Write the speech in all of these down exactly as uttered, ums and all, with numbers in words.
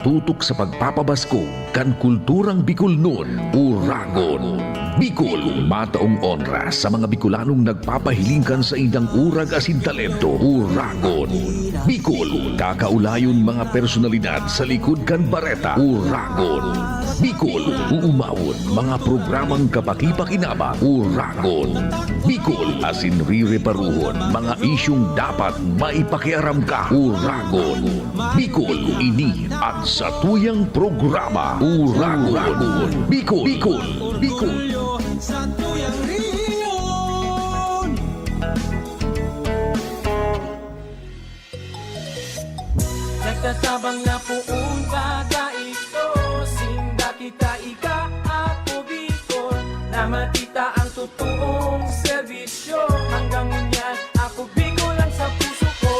Tutok sa pagpapabaskog kan kulturang Bicolnon, Uragon. Bicol, mataong onra sa mga Bicolanong nagpapahiling kan saindang urag asin talento, Uragon. Bicol, kakaulayon mga personalidad sa likod kan bareta, Uragon. Bicol, uumawon mga programang kapakipakinabang, Uragon. Bicol, asin rireparuhon mga isyong dapat maipakiaram ka, Uragon. Bicol, ini at satuyang programa, Uragon. Bicol, Bicol, Bicol. Orgulyo sa tuyang rehiyon. Nagtatabang na poon baga ito, sinda kita ika, ako Bicol, na matita ang totoong serbisyo. Hanggang ngunyan, ako Bicol lang sa puso ko.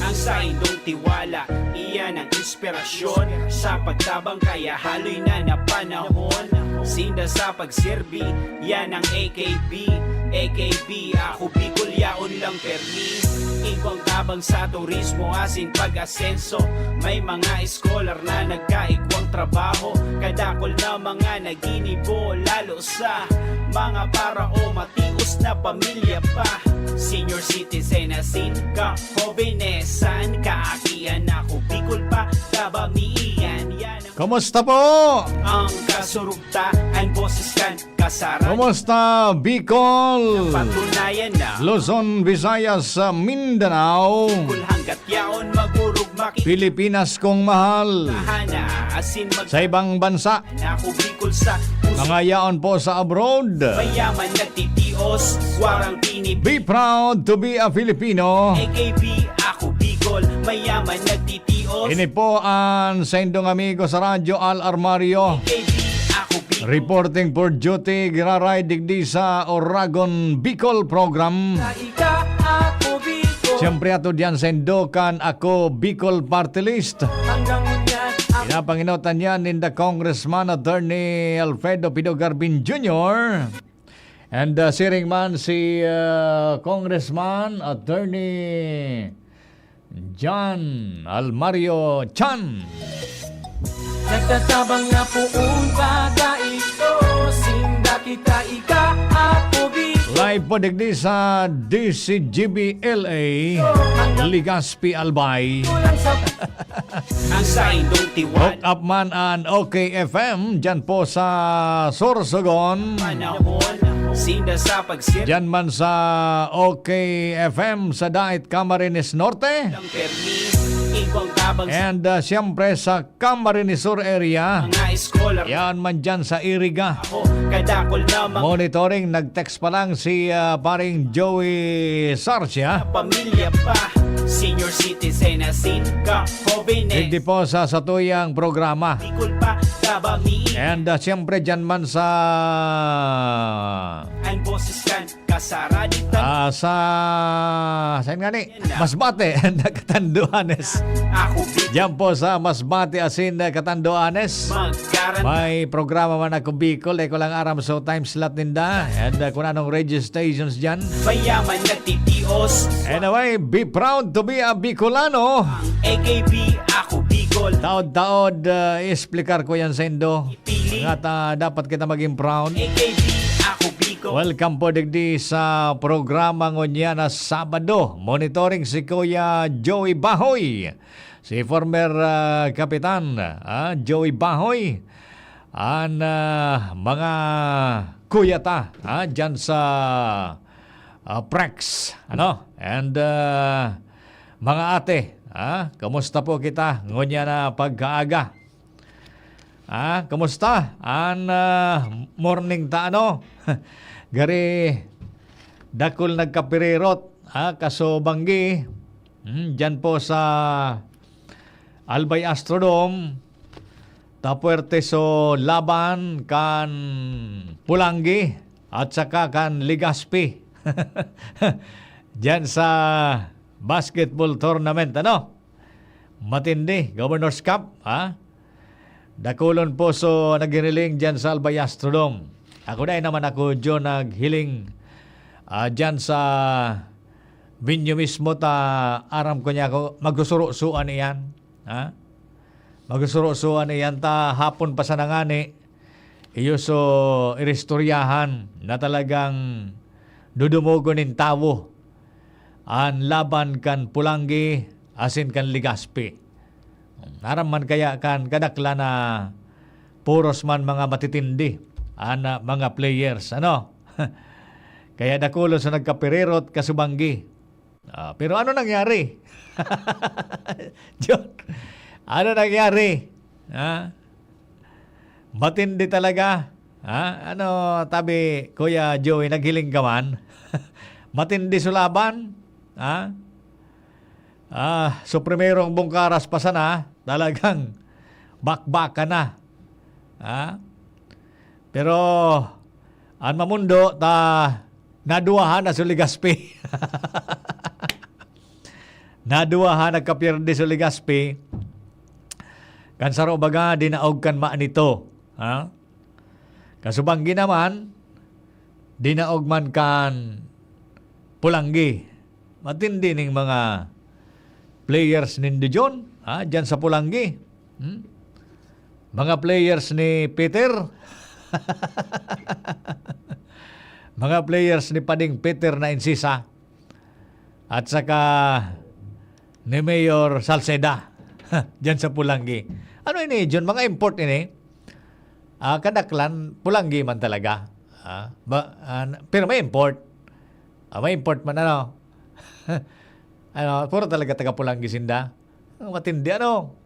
Ang saindong tiwala, iyan ang inspirasyon sa pagtabang kaya haloy na na panahon. Sinda sa pagserbi, yan ang A K B. A K B, ako Bicol, yaon lang permi. Igwang tabang sa turismo asin pag-asenso. May mga scholar na nagkaigwang trabaho. Kadakol na mga naginibo, lalo sa mga para o matios na pamilya pa. Senior citizen asin ka, jovenesan, kaakian ako Bicol pa, kabamian, yan ang Kumusta po? Ang kasurugta, ang boses kan kasarag. Kumusta, Bicol? Patunayan na. Luzon, Visayas, sa Mindanao. Bicol hanggat yaon, magurog maki- Pilipinas kong mahal. Tahana, asin mag- Sa ibang bansa. Ako Bicol sa puso. Mga yaon po sa abroad. Mayaman nagtitios, warang tinib- Be proud to be a Filipino. A K B, ako Bicol, mayaman nagtitios. Ini po ang saindong amigo sa radyo, Al Armario. A K B, ako Bicol. Reporting for duty, giraray digdi sa Oragon Bicol Program. Sa ika, ako Bicol. Siyempre, ato diyan sa Indokan, ako Bicol Party List. Hanggang ngunyan, ako Pinapanginotan niya ninda Congressman Attorney Alfredo Pido Garbin Junior. And, uh, siring man si, uh, Congressman Attorney John Almario Chan. Nagtatabang na poon baga ito, sinda kita ika, ako Bicol. Live po digdi sa D C G B L A, Legazpi, Albay. Kulang sa Ang saindong tiwala. Hook up man an OK F M, dyan po sa Sorsogon. Panahon, sinda sa pagsir- Dyan man sa OK F M sa Dait, Camarines Norte. Lang permi, igwang tabang sa And, uh, siyempre sa Camarines Sur area. Mga scholar. Yan man dyan sa Iriga. Ako, kadakol na mga Monitoring, nag-text pa lang si, uh, paring Joey Sarcia. Pamilya pa, senior citizen asin ka, jovenes. Digdi po sa satuyang programa. Bicol pa, kabami. And, uh, siyempre dyan man sa Ang boses kan kasaraditan. Ah, sa, saan nga ni? Yan na. Masbate, Catanduanes. Ako, Bicol. Diyan po sa Masbate asin, uh, Catanduanes. Magkaran- May programa man ako Bicol, eh, ko lang aram so time slot ninda. And, uh, kung anong radio stations dyan. Mayaman nagtitios. Anyway, be proud to be a Bicolano. Ang A K B, ako Bicol. Taod-taod, uh, explicar ko yan sa indo. Pili. Nga ta, dapat kita maging proud. A K B, ako Bicol. Welcome po digdi sa programa ngunyan na Sabado. Monitoring si Kuya Joey Bahoy. Si former, ah, kapitan, ah, Joey Bahoy. An, ah, mga kuya ta, ah, dyan sa, ah, Prex, ano? And, ah, mga ate, ah, kamusta po kita ngunyan na pagkaaga? Ah, kamusta? An, ah, morning ta, ano? Gari, dakul nagkapirirot, ah, kaso banggi. Hmm, dyan po sa Albay Astrodome, tapuwerte so laban kan Pulanggi at saka kan Legazpi. Dyan sa basketball tournament, ano? Matindi, Governor's Cup, ha? Dakulon po so naghiniling dyan sa Albay Astrodome. Ako dai naman ako dyan naghiling, ah, dyan sa venue mismo ta aram ko niya ako, magsusurusuan iyan, ha? Magsusurosuan iyan ta hapon pa sana ngani, iyo so iristoryahan na talagang dudumogon nin tawo an laban kan Polangui asin kan Legazpi. Aram man kaya kan kadaklan na puros man mga matitindi an, ah, mga players, ano? Kaya dakulo sa nagkaperirot kasubanggi. Ah, pero ano nangyari? John, ano nangyari? Ha? Matindi talaga. Ha? Ano, tabi, Kuya Joey, naghiling ka man? Matindi so laban? Ha? Ah, so primerong bungkaras pa sana, talagang bakbakan na. Ha? Pero, an mamundo, ta, naduwahan na si Legazpi. Naduwahan, nagkapirdi si Legazpi. Kan saro baga, dinaog kan Manito. Ha? Kasubanggi naman, dinaog man kan Polangui. Matindi ning mga players nindo, John, ha, dyan sa Polangui. Hmm? Mga players ni Peter. Mga players ni Pading Peter na Insisa. At saka ni Mayor Salceda. Dyan sa Polangui. Ano ini, John? Mga import ini? Ah, kadaklan, Polangui man talaga. Ah, ba, ah, pero may import. Ah, may import man, ano? Ano, puro talaga taga Polangui sinda. Ang matindi, ano?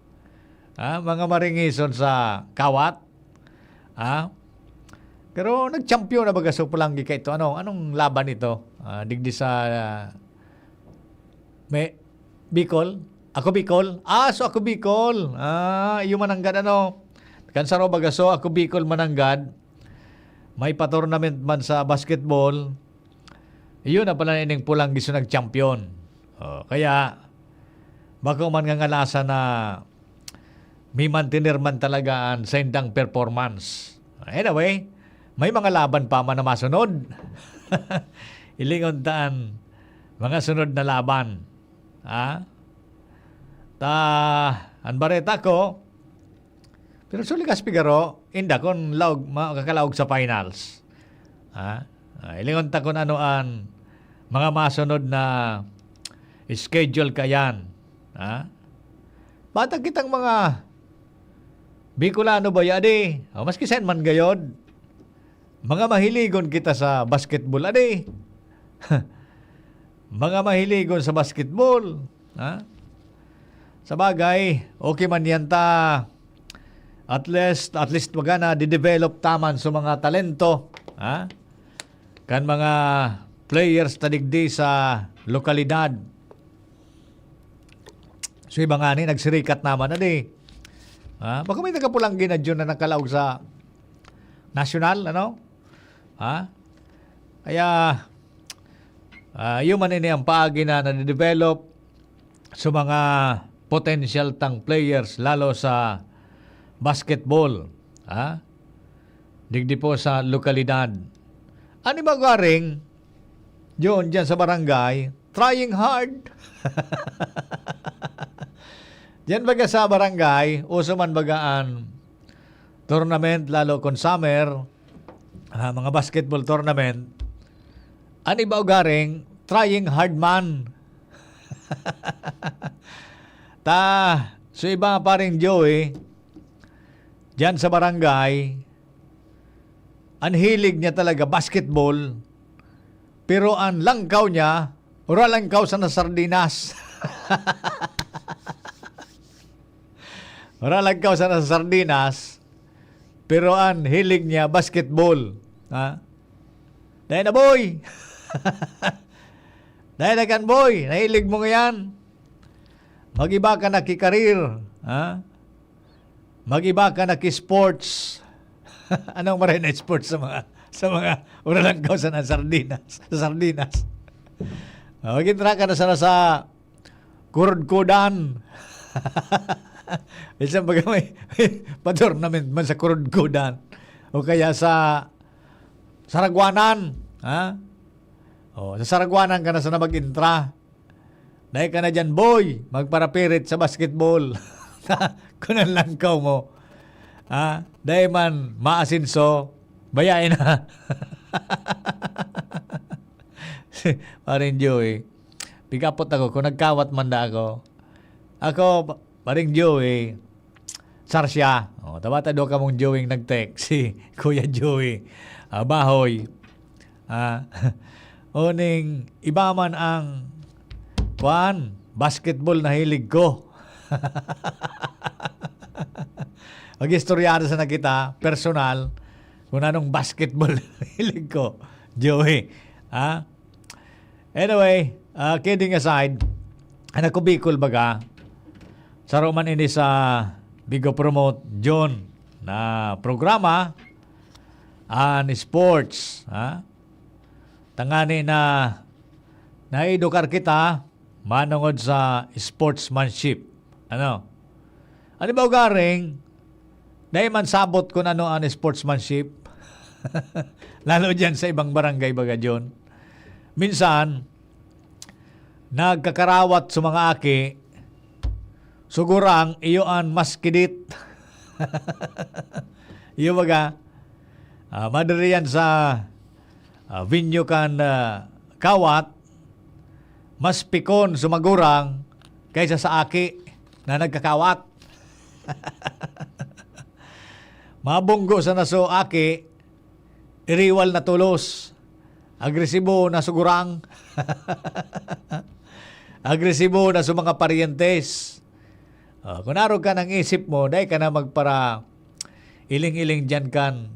Ah, mga maringison sa kawat. Ah? Pero nag-champion na baga so Polangui kaito. Ano, anong laban ito? Ah, digdi sa, ah, may, Bicol? Ako Bicol? Ah, so ako Bicol. Ah, iyo Mananggad, ano? Kan saro baga, so ako Bicol, Mananggad. May pa-tournament man sa basketball. Iyo na pala ining Polangui so nag-champion. Oh, kaya, bako man ngangalasan na mi-mantener man talaga an saindang performance. Anyway, may mga laban pa man na masunod. Hilingon ta an mga sunod na laban. Ha? Ta, an bareta ko, pero si Legazpi garo, inda kun laog, makakalaog sa finals. Ha? Ah, hilingon ta kun ano an mga masunod na schedule kayan. Ha? Bata kitang mga Bicolano ba ya di? O, maski saan man gayod. Mga mahiligon kita sa basketball, adi. Mga mahiligon sa basketball, ha? Sa bagay, okay man yan ta. At least, at least, baga na, didevelop ta man sa mga talento, ha? Kan mga players ta digdi sa lokalidad. So, iba nga ni, nagsirikat naman, adi. Ha? Baka may taga-Pulanggi na dyan na nakalaog sa national, ano? Ha? Kaya, ah, iyo man ini ang paagi na nade-develop sa mga potential tang players, lalo sa basketball, ha? Digdi po sa lokalidad. Ano ba garing, John, dyan sa barangay, trying hard? Diyan baga sa barangay, uso man baga an tournament, lalo kung summer, ah, mga basketball tournament, an iba ugaring trying hard man. Ta, so iba, paring Joey, diyan sa barangay, an hilig niya talaga basketball, pero an langkaw niya, uralangkaw sana sardinas. Uralangkaw sana sardinas, pero an hilig niya, basketball. Ha? Dahil na, boy! Dahil na kan, boy! Nahilig mo ngayon. Mag-iba ka na ki-career. Ha? Mag-iba ka na ki-sports. Anong maray na sports sa mga, sa mga uralangkaw sa sardinas, sa sardinas? Oh, mag-entra ka na sana sa kurudkudan. Minsan baga may, may pa-tournament man sa kurudkudan. O kaya sa saragwanan. Ha? Oh, sa saragwanan ka na sana mag-entra. Dahil ka na dyan, boy, magparapirit sa basketball. Kun an langkaw mo, ah, dai man maasenso, bayae na. Si Paring Joey, pigapot ako kung nagkawat man da ako. Ako, Pa-, Paring Joey, Sarsia. Oh, tabata do kamong Joey nag-text, si Kuya Joey. Ah, bahoy. Ah, uning iba man ang, kuan, basketball na hilig ko. Mag-istoryado sana kita, personal, kung anong basketball hilig ko, Joey. Ha? Anyway, ah, kidding aside, anak ko Bicol baga, saro man ini sa Bigo Promote John na programa, an sports, ha? Tangani na naedukar kita manongod sa sportsmanship. Ano? Ano ba ugaring, dai man sabot kun ano an sportsmanship? Lalo diyan sa ibang barangay, baga, John. Minsan, nagkakarawat sa mga aki, sugurang iyo an mas kidit. Iyo, baga, ah, madiri yan sa, ah, venue kan, ah, kawat, mas pikon sa magurang kaysa sa aki na nagkakawat. Mabunggo sana so aki, iriwal na tolos. Agresibo na sugurang. Agresibo na sa mga paryentes. Ah, kun arog kan isip mo, dai ka na magpara iling-iling diyan kan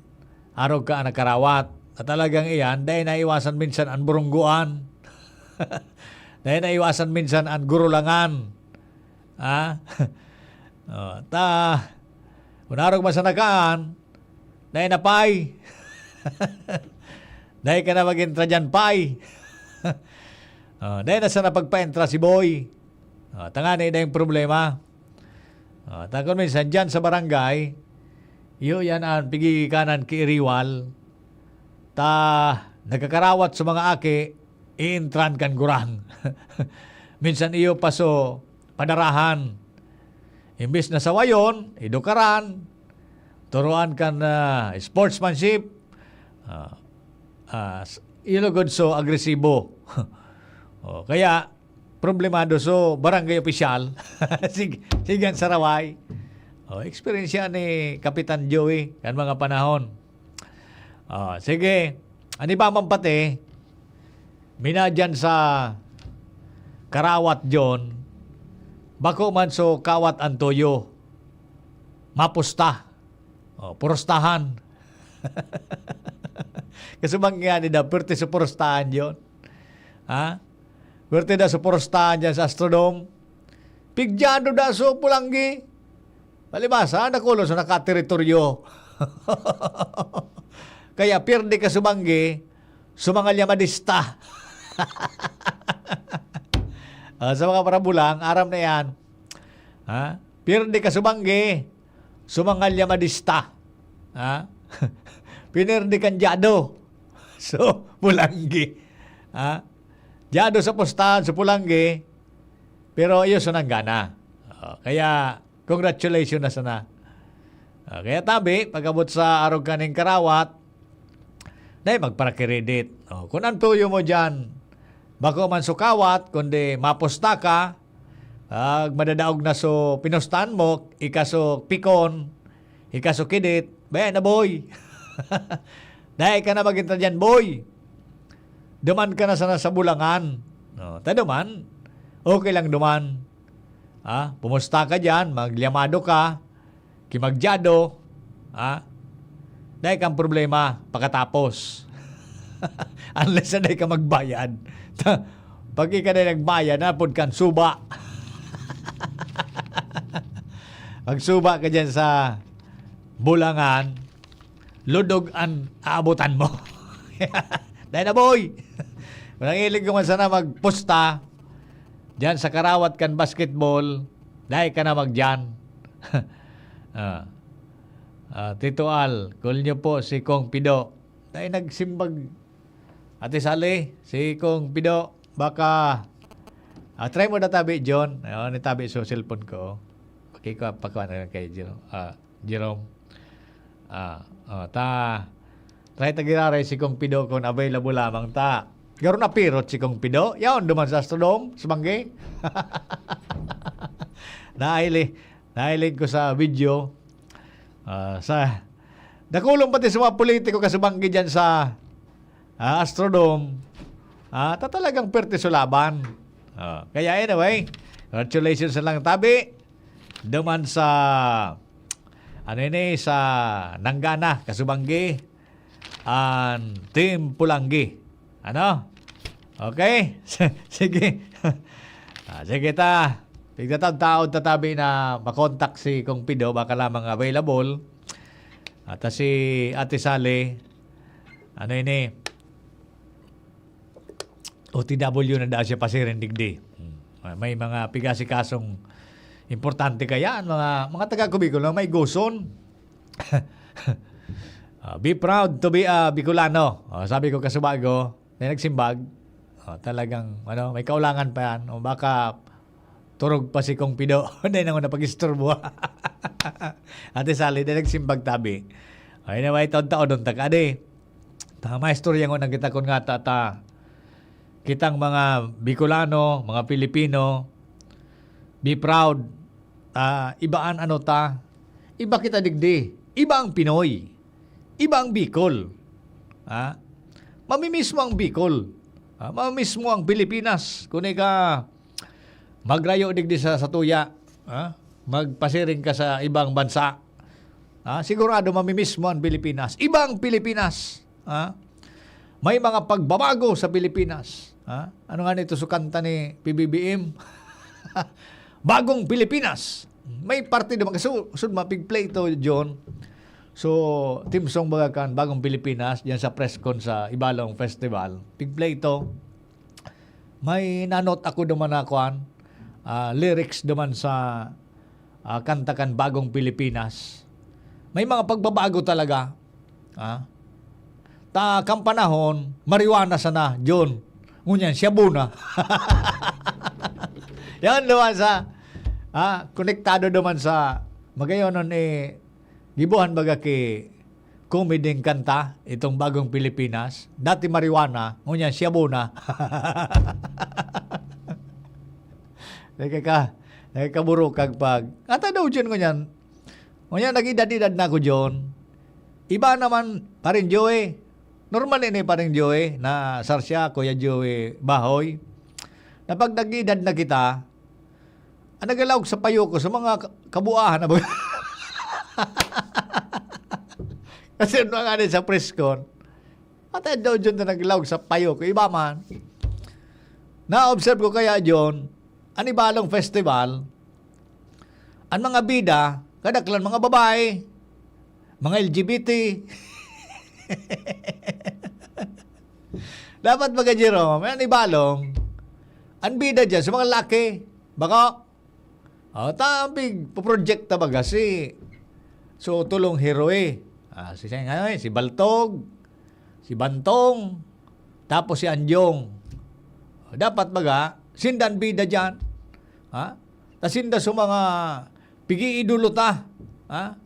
arog ka an nakarawat. At talagang iyan, dai naiwasan minsan an burungguan. Dai naiwasan minsan an gurulangan. Ha? Oh, ta, kun arog man sana kan, dai na pay. Dai ka na mag-entra diyan, pay. Oh, dai na sana pagpa-entra si boy. Oh, tangani na yung problema. Ah, ta kun minsan diyan sa barangay, iyo yan an pigigikanan ki iriwal. Ta nagkakarawat sa mga aki, iintran kan gurang. Minsan iyo pa so padarahan. Imbis na sawayon, edukaran, turuan kan, ah, sportsmanship, ah, ah, s-, iyo lugod so agresibo. Oh, kaya, problemado so barangay opisyal. Sig-, sigan saraway. Oh, eksperyensya ni Kapitan Joey kan mga panahon. Oh, sige. An iba man pati, minadyan sa karawat John, bako man so kawat an tuyo. Mapusta. Oh, purustahan. Kasubang nga ni da, pwerte sa purustahan John. Ha? Pwerte da sa purustahan diyan sa Astrodome. Pigyado da so pulanggi. Palibasa, nakulo sa nakateritoryo. Kaya pierde ka subanggi sa mga lyamadista. Ah, sa mga parabulang, aram na yan. Ha? Pierde ka subanggi sa mga lyamadista. Ha? Pinerde kan dyado. So, pulanggi. Ha? Dyado sa pustahan, sa pulanggi. Pero iyo so nanggana. Oh, kaya, congratulations na sana. Ah, kaya tabi, pag-abot sa arog kaning karawat, dai magparakiridit. Oh, kun an tuyo mo diyan, bako man so kawat, kundi mapusta ka, pag madadaog na so pinustahan mo, ika so pikon, ika so kidit, baya na, boy. Dai ka na mag-entra diyan, boy. Duman ka na sana sa bulangan. Oh, ta duman, okay lang duman. Ah, pumusta ka diyan, magyamado ka, ki magyado, ah, dai kang problema pakatapos. Unless na dai ka magbayad. Pag ika na nagbayad, napod kang suba. Magsuba ka diyan sa bulangan, lodog an aabotan mo. Dai na, boy! Kung nahilig ka man sana magpusta diyan sa karawat kan basketball, dai ka na magdiyan. Ah. Ah, Tito Al, call nyo po si Kong Pido. Dai nagsimbag. Ate Sally, si Kong Pido, baka, ah, try mo na tabi, John. Ayun, nitabi so cellphone ko. Kay kwa, pakuha na lang kay Jerome. Ah, Jerome. Ah, oh, ta, try ta giraray si Kong Pido kung available lamang ta. Garo na pirot si Kong Pido. Yaon, duman sa Astrodome, sa Banggi. Nahiling, nahiling ko sa video. Ah, sa, nakulong pati sa mga politiko ka sa Banggi dyan sa, ah, Astrodome. Ah, ta talagang perte sa laban. Ah, kaya anyway, congratulations na lang, tabi. Duman sa, ano ini, sa Nanggana, Kasubanggi, an Team Pulanggi. Ano? Okay? Sige. Ah, sige ta. Pigtatag taod tatabi na makontak si Kong Pido, baka lamang available. At si Ate Sally, ano ini? O T W na daw siya pasiring digdi. Hmm. May mga pigasikasong importante kaya, mga, mga taga Cubicol na may guson. Ah, "Be proud to be a Bicolano." Oh, sabi ko, kasubago, na nagsimbag. Oh, talagang, ano, may kaulangan pa yan. O baka turog pa si Kong Pido. Hindi na ako napag-isturbo. Ate Sally, dahil nagsimbag tabi. Ay, na may taon-taon doon, taka di. Ta, maistorya ko na kita kun nga ta, ta. Kitang mga Bicolano, mga Pilipino, be proud. Ah, iba an ano ta. Iba kita digdi. Iba ang Pinoy. Iba ang Bicol. Ha? Mamimismo ang Bicol. Ha? Mamimismo ang Pilipinas. Kung ika magrayo digdi sa, sa tuya, ha? Magpasiring ka sa ibang bansa. Ha? Sigurado mamimismo ang Pilipinas. Iba ang Pilipinas. Ha? May mga pagbabago sa Pilipinas. Ha? Ano nga nito sa kanta ni P B B M? Bagong Pilipinas. May parte naman. Kasi su-, sud mapig-play ito, John. So, theme song baga kan Bagong Pilipinas, diyan sa press con sa Ibalong Festival. Pig-play ito. May nanot ako duman na kuan, ah, lyrics duman sa, ah, kanta kan Bagong Pilipinas. May mga pagbabago talaga. Ah. Ta, kan panahon, marijuana sana, John. Ngunyan, shabu na. Yan duman sa, ah, konektado duman sa, magayon nun, eh, gibuhan baga ki komeding kanta, itong Bagong Pilipinas. Dati marijuana, ngunyan shabu na. Nagkaka-, nagkakaburukag pag, ata daw dyan ngunyan. Ngunyan, nag-edad-edad na ako dyan. Iba naman, Paring Joey. Normal ini, Paring Joey, na sarsya, Kuya Joey Bahoy. Na pag nag-edad na kita, ang nagalaog sa payo ko, sa mga ka-, kabuahan na baga. Kasi ano nga ni sa press con, at daw dyan na naglaog sa payo ko, iba man. Na-observe ko kaya, John, an Ibalong Festival, an mga bida, kadaklan mga babae, mga L G B T. Dapat baga, Jerome, an Ibalong, an bida dyan sa mga laki. Bako, oh, ta, pig-project ta baga si, so, tulong hero eh. Ah, si, si, ano eh, si Baltog, si Bantong, tapos si Anjong. Dapat baga, sinda an bida dyan. Ha? Ta sinda sa mga pig-iidolo ta. Ha?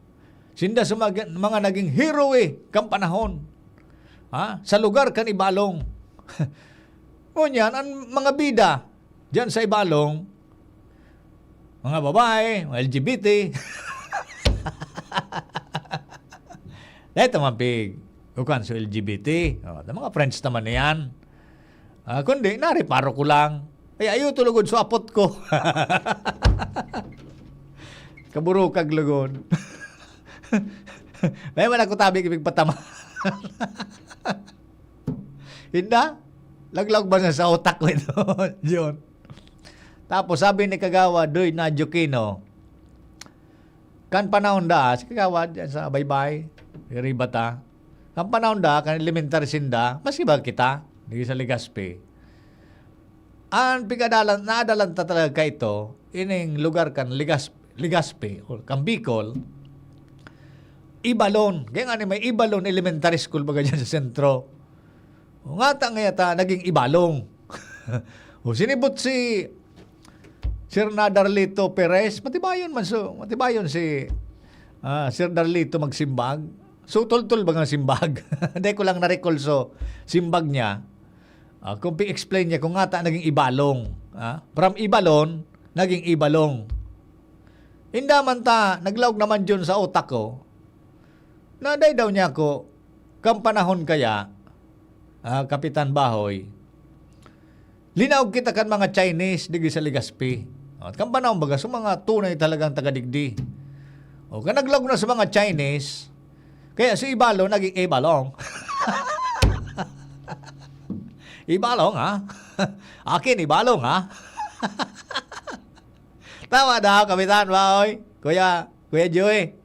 Sinda sa mga, mga naging hero eh, kan panahon. Ha? Sa lugar kan Ibalong. Ngunyan, ang mga bida, diyan sa Ibalong, mga babae, mga L G B T. Dahil tamang pig, kukuan sa L G B T. O, mga friends naman na yan. Ah, kundi, nareparo ko lang. Ay, ayo to lugod sa apot ko. Kaburukag lugod. May man ako tabi, ibig patama. Hinda? Laglag ba sa, sa utak ko ito, John? Tapos sabi ni Kagawad Doy Nadyo Kino, kan panahon da, si Kagawad, yan sa Baybay, Ribata, kan panahon da, kan elementary sinda, mas iba kita, di sa Legazpi. Ang pigadalan, naadalan ta talaga ka ito, ining lugar kan Legas-, Legazpi, o kan Bicol, Ibalon. Kaya nga ni may Ibalon Elementary School baga dyan sa sentro. O nga ta, nga ta, naging Ibalong. O sinibot si, Sir na Darlito Perez, matibayon man so, matibayon si, ah, Sir Darlito magsimbag. So, tultol ba nga simbag? Dai ko lang na-recall so simbag niya. Ah, kung pi-explain niya kung ngata naging ibalong, ah, from ibalon, naging ibalong. Inda man ta, naglaog naman dyan sa utak ko, na dai daw niya ako, kan panahon kaya, ah, Kapitan Bahoy, linaog kita kan mga Chinese digdi sa Legazpi. At kan panahon baga, sa mga tunay talagang taga-digdi. O, kan naglaog na sa mga Chinese, kaya si Ibalo naging Ibalong. Ibalong, ha? Akin, Ibalong, ha? Tama daw, Kapitan Bahoy. Kuya, Kuya Joey.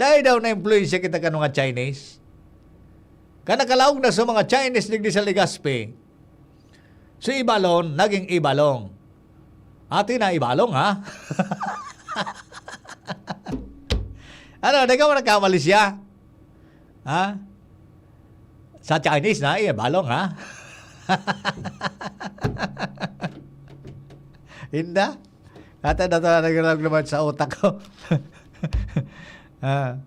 Dai daw na-impluwensya kita kan mga Chinese. Kan nakalaog na sa mga Chinese digdi sa Legazpi, si Ibalon naging Ibalong. Atin na Ibalong, ha? Ano, di ka mo nagkamali siya? Ha? Sa Chinese na, Ibalong, ha? Inda? Ata na to, naglaog naman sa utak ko. Ah.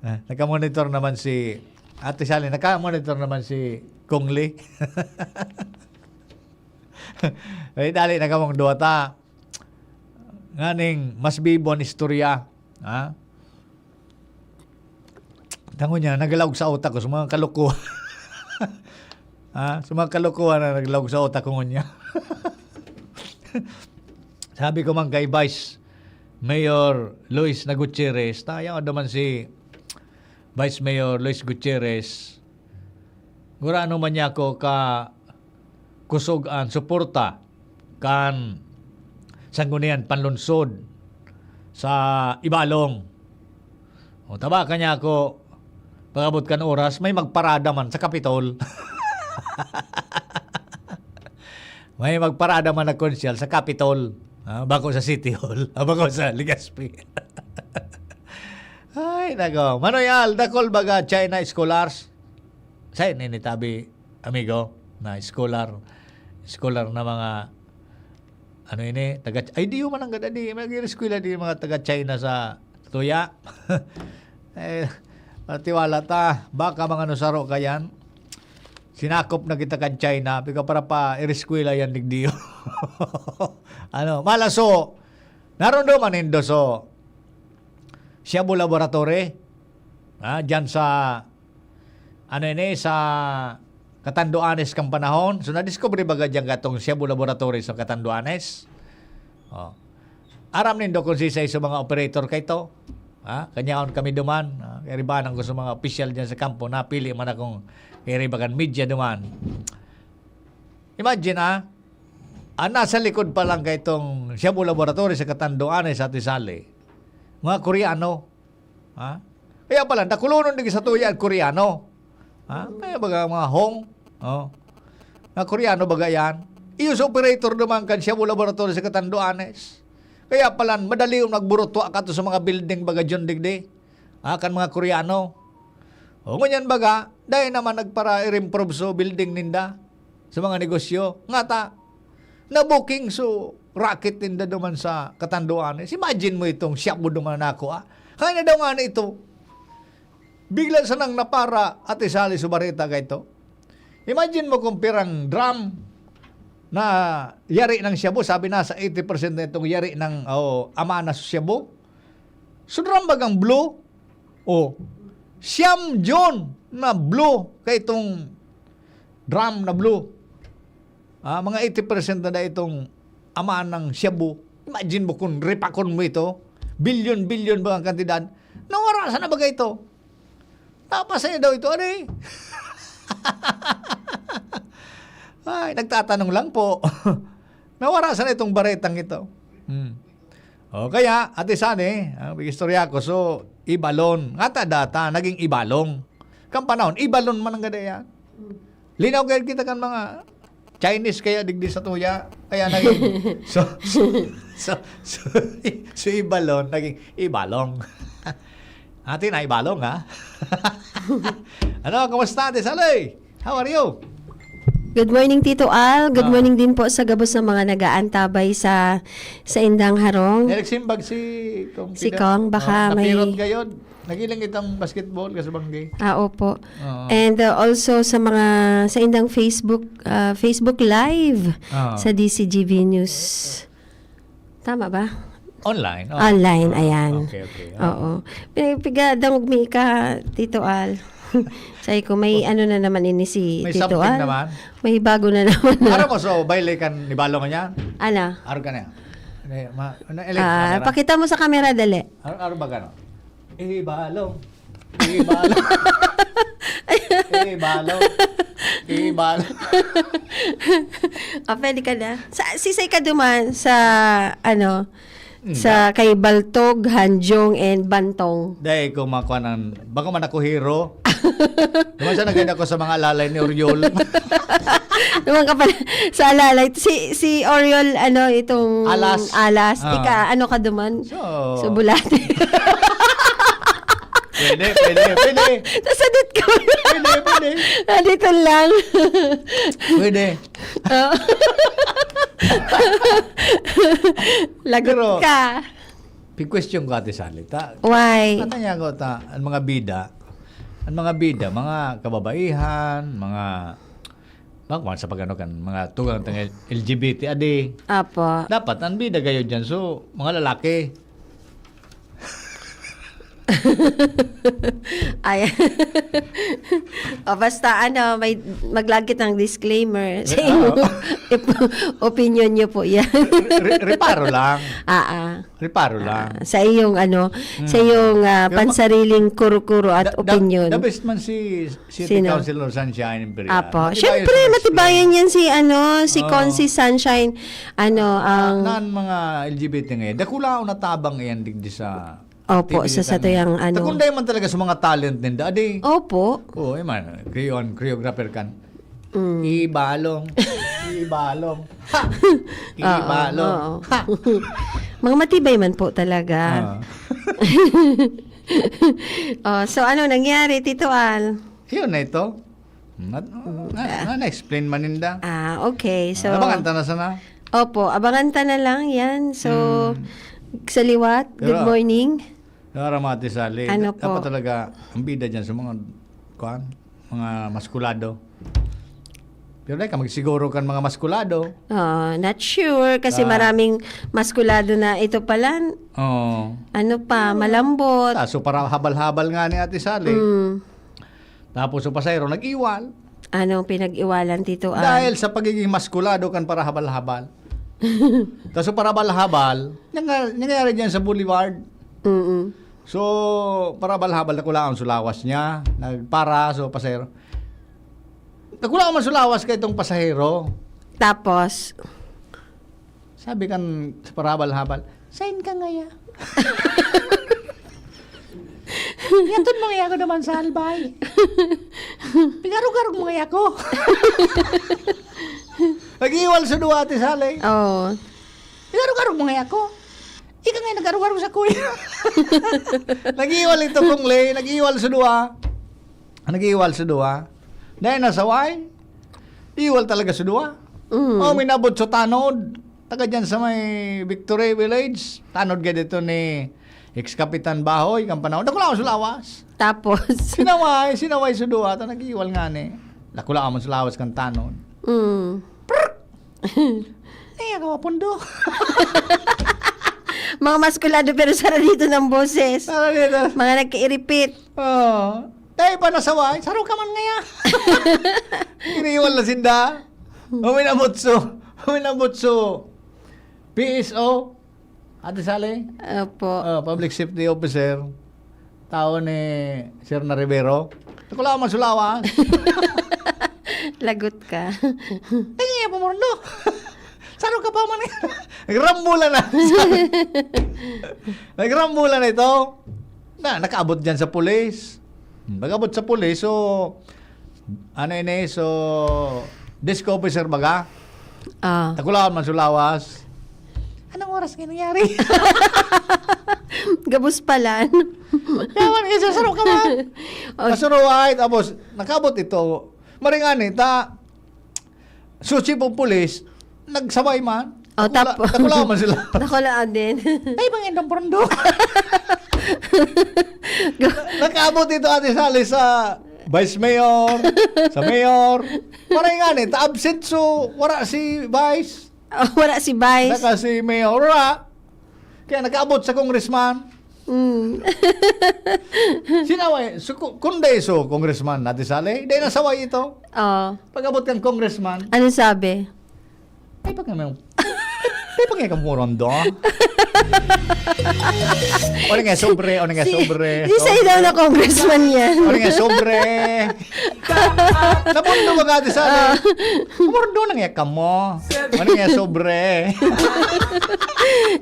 Ah, nagka-monitor naman si Ate Sally, nagka-monitor naman si Kong Lee. Ay, dali na kamong duwa ta. Nganing mas bibo an istorya, ha? Tango niya, naglaog sa utak ko sa mga kalokohan. Ha? Sa mga kalokohan na naglaog sa utak ko ngunyan. Sabi ko man kay Vice Mayor Luis na Gutierrez, tayo naman si Vice Mayor Luis Gutierrez, gurano man niya ako ka kusog an suporta kan Sanggunian Panlunsod sa Ibalong. O, tabakan niya ako, pag-abot kan oras, may magparada man sa Kapitol. May magparada man na konsyal sa Kapitol. Ah, bako sa City Hall. Ah, bako sa Legazpi. Ay, nako. Manoy Al, dakol baga China scholars? Sa ini ni tabi, amigo, na scholar. Scholar na mga, ano ini, taga, ay, di man ang gada, di, mag-eskwela di mga taga China sa Tuya. Eh, patiwala ta, baka mga nusaro ka yan. Sinakop na kita kan China, pika para pa iriskwela yan, digdiyo. Ano, malaso, narundoman nindo so, Shabu Laboratory, ah, dyan sa, ano ini, sa Catanduanes kan panahon. So, nadiskubre baga dyan katong Shabu Laboratory sa Catanduanes. Oh. Aram nindo kung sisay sa mga operator kay to. Ha? Kanyaon kami duman. Ha? Kaya ribanan ko sa mga opisyal dyan sa kampo, napili man akong kaya ribagan media duman. Imagine, ah, ang nasa likod pa lang kay itong Shabu Laboratory sa Catanduanes, Ate Sally, mga Koreano. Ha? Kaya pala, nakulonon din sa tuya ang Koreano. Ha? Kaya baga mga Hong, oh, na Koreano baga yan. Iyo sa operator naman kan Shabu Laboratory sa Catanduanes. Kaya pala, madali yung nagburutwa ka to sa mga building baga dyan digdi. Ha? Kan mga Koreano. O, ngunyan baga, dahil naman nagpara-improve so building ninda sa mga negosyo. Ngata, na-booking so racket ninda duman sa Catanduanes. Imagine mo itong Shabu duman na ako, ah. Kaya na daw nga na ito. Bigla sanang napara, Ate Sally, sa bareta ka ito. Imagine mo kung pirang drum na yari ng Shabu, sabi na sa eighty percent na itong yari ng, oh, ama na sa Shabu. So, drum bagang blue? Oh, siyam John na blue kay itong drum na blue. Ah, mga eighty percent na itong ama ng Shabu. Imagine mo kung repakon mo ito. Bilyon-bilyon ba ang kantidad? Nawara sana baga ito? Tapos sa'yo daw ito, ano eh? Ay, nagtatanong lang po. Nawara sana itong baretang ito. Hmm. O kaya, Ate Sani, ang istorya ko, so, Ibalon. Ngata data, naging Ibalong. Kan panahon, Ibalon man ang gada yan. Linaw kayo kita kan mga Chinese kaya digdi sa tuya. Kaya naging, so, so, so, so, so Ibalon, naging Ibalong. Ate na Ibalong, ha? Ano, kumusta, Ate Sally? How are you? Good morning, Tito Al. Good Ah. morning din po sa gabos ng mga nag-aantabay sa, sa indang harong. Nagsimbag si Kong Si Pida. Kong, baka Ah, may napirot gayod. Nagiling itong basketball, kasubanggi. Ah, opo. Oo. And, uh, also sa mga, sa indang Facebook, uh, Facebook Live Ah. sa D C G V News. Tama ba? Online, oh. Online, Ah, ayan. okay, okay. Ah. Oo. Pi-, pigadangog mi ka, Tito Al. Sabi ko, may ano na naman ini si May Tito something Al. naman? May bago na naman na. Ano mo, so, baile kan ni Balong niya? Ano? Aro ka na. Ano, ma-, ano, Alex, Ah, ano na? pakita mo sa camera, dali. Aro, aro ba gano? Eh, Balong. Eh, Balong. Eh, Balong. Eh, Balong. Ah, pwede ka na. Sa, sisay ka duman sa, ano, Hmm, sa da- kay Baltog, Hanjong, and Bantong. Dai ko makuha ng, bako man ako hero. Duman sa naganda ko sa mga alalay ni Oriol. Duman ka pala sa alalay. Si, si Oriol, ano, itong Alas. Alas. Ah. Ika, ano ka duman? So, So, bulate. Pwede, pwede, pwede. Nasadit ko. Pwede, pwede. Ah, dito lang. Pwede. Oh. Lagot Pero, ka. Pi-question ko, Ate Sally, ta-, Why? Ano niya ako, ta-, ang mga bida, ang mga bida, mga kababaihan, mga, bako man sa pag-ano kan, mga tugang tang L G B T, adi. Apo. Dapat, ang bida gayo dyan, so, mga lalaki. Ay. O, basta ano, may maglagit ng disclaimer sa Re-, inyo. ah. Ip-, opinion nyo po yan. Re-, re-, reparo lang. Ah, ah. Reparo lang. Ah, sa iyong ano, sa Hmm. iyong, ah, Pero ma-, pansariling kuro-kuro at the, the, opinyon. The best man si City Sino? Councilor Sunshine Imperial. Apo. Matibayan Siyempre, sa mga matibayan explain. yan si ano, si Oo. Consi Sunshine, ano, Ah, ang nan mga L G B T ngayon. Dakula o natabang yan digdi sa Opo, T V sa, sa San. tuyang ano. Takunday man talaga sa mga talent ninda, adi. Opo. Oo, eh, man, creon-, choreographer kan. Mm. Ibalong. Ibalong. Ha! Oo, Ibalong. oo. Ha! Mga matibay man po talaga. Ah. Oh, so ano nangyari, Tito Al? Yun na ito. Na, Mm, na, ah. na, na-explain man ninda. Ah, okay. So, Abangan ta na sana. Opo, abangan ta na lang yan. So, Mm. sa liwat, good Pero, morning. Pero aram mo, Ate Sally, Ano da-, dapat po? talaga ang bida dyan sa mga, kuwan, mga maskulado. Pero dai ka magsiguro kan mga maskulado. Ah, not sure kasi Ah. maraming maskulado na ito pala. Oo. Ano pa, malambot. Ah, so para habal-habal nga ni Ate Sally. Mm. Tapos so pasahero, nag-iwal. Anong pinag-iwalan, Tito Al? Dahil sa pagiging maskulado kan parahabal-habal. Tapos so parahabal-habal, nanga-, nangyayari dyan sa Boulevard. Mm-mm. So, parahabal-habal, nakulaon so lawas niya. Nagpara, so pasahero. Nakulaon man so lawas ka itong pasahero. Tapos? Sabi kan sa parahabal-habal, "Sain ka ngaya?" "Yatod mo ngaya ako naman sa Albay." "Pigarog-garog mo ngaya ako." Nag-iwal sa duwa, Ate Sally. Oo. "Pigarog-garog mo ngaya ako." "Ika nga nag-arog-arog sa kuya." Nag-iwal ito, Kong Lay. Nag-iwal sa duwa. Nag-iwal sa duwa. Dahil nasaway, iwal talaga sa duwa. Mm. Oh, minabot sa tanod. Taga dyan sa may Victory Village. Tanod ka dito ni ex-Kapitan Bahoy, kang panahon. Dakula ako sa lawas. Tapos? Sinaway, sinaway sa duwa. Ta nag-iwal nga ni. Dakula ka man sa lawas kang tanod. Mm. Prrr! Ay, ako, pundo. Mga maskulado pero saradito ng boses. Saradito. Mga nagkairipit. Oo. Dahil pa nasaway, saro ka man ngaya. Iniwan na sinda. Huminabot so, huminabot so, P S O. Ate Sally? Opo. Oh, public safety officer. Tao ni Sir na Rivero. Dakula man sa lawas. Lagot ka. Kanya po, Morlo. Saro ka pa man. Nagrambulan na. Nagrambulan na ito. Na, nakaabot dyan sa pulis. Hmm, pag-abot sa pulis, so, ano ini, so, desk officer baga? Ah. Dakula man sa lawas. Anong oras nga nangyari? Gabos palan. Yaman, isa, saro ka man. Oh. Pasuro ay, tapos, nakabot ito. Maringani, ta, So, chief of police, nagsaway man. Oh, Dakula-, tapo-, dakula man sila. Dakula din. Ay, mga indang pondo. Nakaabot ito, Ate Sally, sa vice mayor, sa mayor. Parang nga ni, ta-absent, so, wala si vice. Oh, wala si vice. Saka si mayor, wala. Kaya nakaabot sa congressman. Mm. Sinaway, so, ku-, kung dai so, congressman, Ate Sally, dai nasaway ito. Oh. Pag-abot kang congressman, Ano sabi? Ay, pag may, ay, pag may kamuron do. O na nga, sobre, o na nga, Si, sobre. si Sai daw na congressman yan. O na nga, sobre. Nabundo ba ka, Ate Sally? Ah. Kamuron do na nga kamo. O na nga, sobre.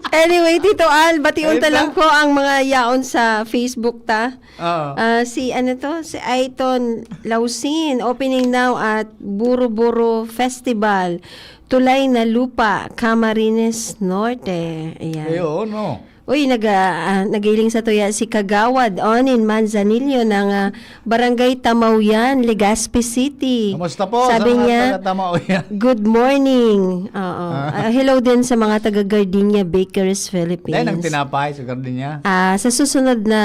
Anyway, Tito Al, bation Ayun ta lang na. ko ang mga yaon sa Facebook ta. Oo. Ah, si ano to? Si Aiton Lausin, opening now at Buru Buru Festival. Tulay na Lupa, Camarines Norte. Ayan. Ay, oo, no? Uy, nag-, ah, ah, nagiling sa tuya si Kagawad Onin Manzanillo ng, ah, Barangay Tamauyan, Legazpi City. Kamusta po Sabi sa mga niya, taga Tamauyan? "Good morning." Oo. Ah. Ah, hello din sa mga taga Gardenia Bakeries Philippines. Dahil ang tinapay sa Gardenia? Ah, sa susunod na,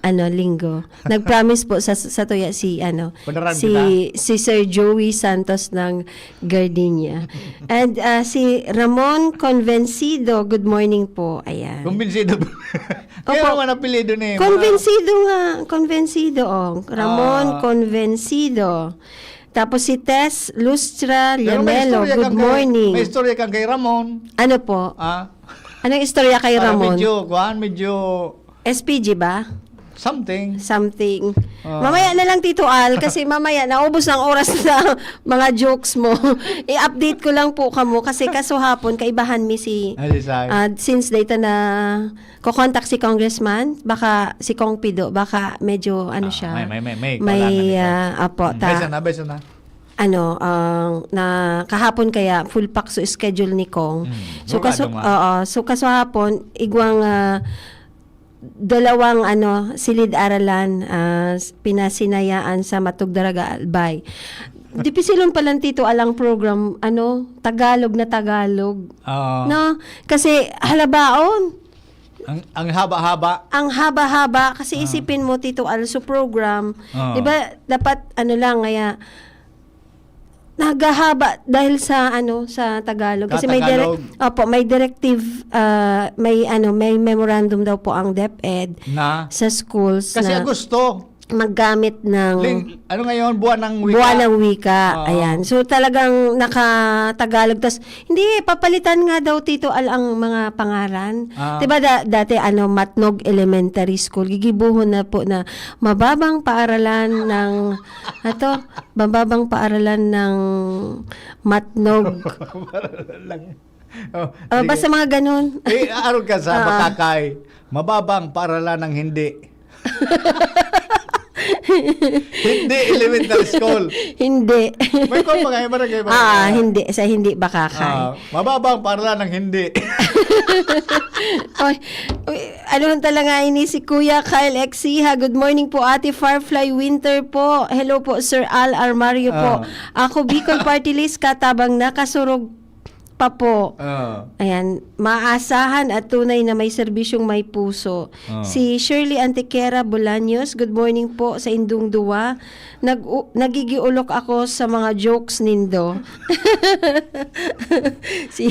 ano, linggo. Nag-promise po sa, sa tuya si, ano, Panaran si, kita. si Sir Joey Santos ng Gardenia. And, ah, si Ramon Convencido, good morning po. Ayan. Convencido. Kaya Opo. naman apelido ni mga Convencido nga, Convencido, oh. Ramon Ah. Convencido. Tapos si Tess Lustra Pero may Llanelo, istorya good kang kay, morning. may istorya kang kay Ramon. Ano po? Ah? Anong istorya kay Parang Ramon? medyo, kuwan, medyo S P G ba? Something. Something. Ah. Mamaya na lang, Tito Al, kasi mamaya naubos ang oras na mga jokes mo. I-update ko lang po kamo kasi kasuhapon, kaibahan mi si, Ay, si Sai. ah, since data na ko-contact si Congressman, baka si Kong Pido, baka medyo ano Ah, siya. may, may, may, may, May, kailangan ito. ah, apo, Hmm, ta- beso na, beso na. Ano, ang, na kahapon kaya full pack so schedule ni Kong. Mm, So, sigurado kaso, nga. oo, so kaso hapon, igwang, ah, dalawang, ano, silid-aralan, ah, s-, pinasinayaan sa Matnog Daraga, Albay. Dipisilon palan, Tito Al, ang program, ano, Tagalog na Tagalog. Oo. No? Kasi halabaon. Ang, ang haba-haba. Ang haba-haba. Kasi Ah. isipin mo, Tito Al, so program, Oo. di ba, dapat, ano lang, kaya, naghahaba dahil sa, ano, sa Tagalog. Kasi may dire-, Katagalog. opo, may directive, ah, may, ano, may memorandum daw po ang DepEd Na? sa schools Kasi na Agosto. maggamit ng Ling-, ano ngayon? Buwan ng wika. Buwan ng wika. Oo. Ayan. So, talagang naka-Tagalog. Tas, hindi, papalitan nga daw, Tito Al, ang mga pangaran. Ah. Diba da-, dati, ano, Matnog Elementary School. Gigibuhon na po na mababang paaralan ng, ato, mababang paaralan ng Matnog. Paaralan lang. Oh, Ah, sige. basta mga ganun. Eh, aarog ka sa Ah. Bakakay. Mababang paaralan ng hindi. Hindi elementary school. Hindi. May kwan ba kayo, barangay ba? Ah, hindi. Sa hindi Bakakay. Ah, mababang paaralan ng hindi. Oy, uy, ano lang talaga ini si Kuya Kyle Exiha. Good morning po, Ate Firefly Winter po. Hello po, Sir Al Armario po. Ah. Ako, Bicol Party List, katabang nakasurog pa po. Ah. Ayan, maasahan at tunay na may serbisyong may puso. Ah. Si Shirley Antequera Bolaños, good morning po sa indong duwa. Nag-, nagigiulok ako sa mga jokes nindo. Si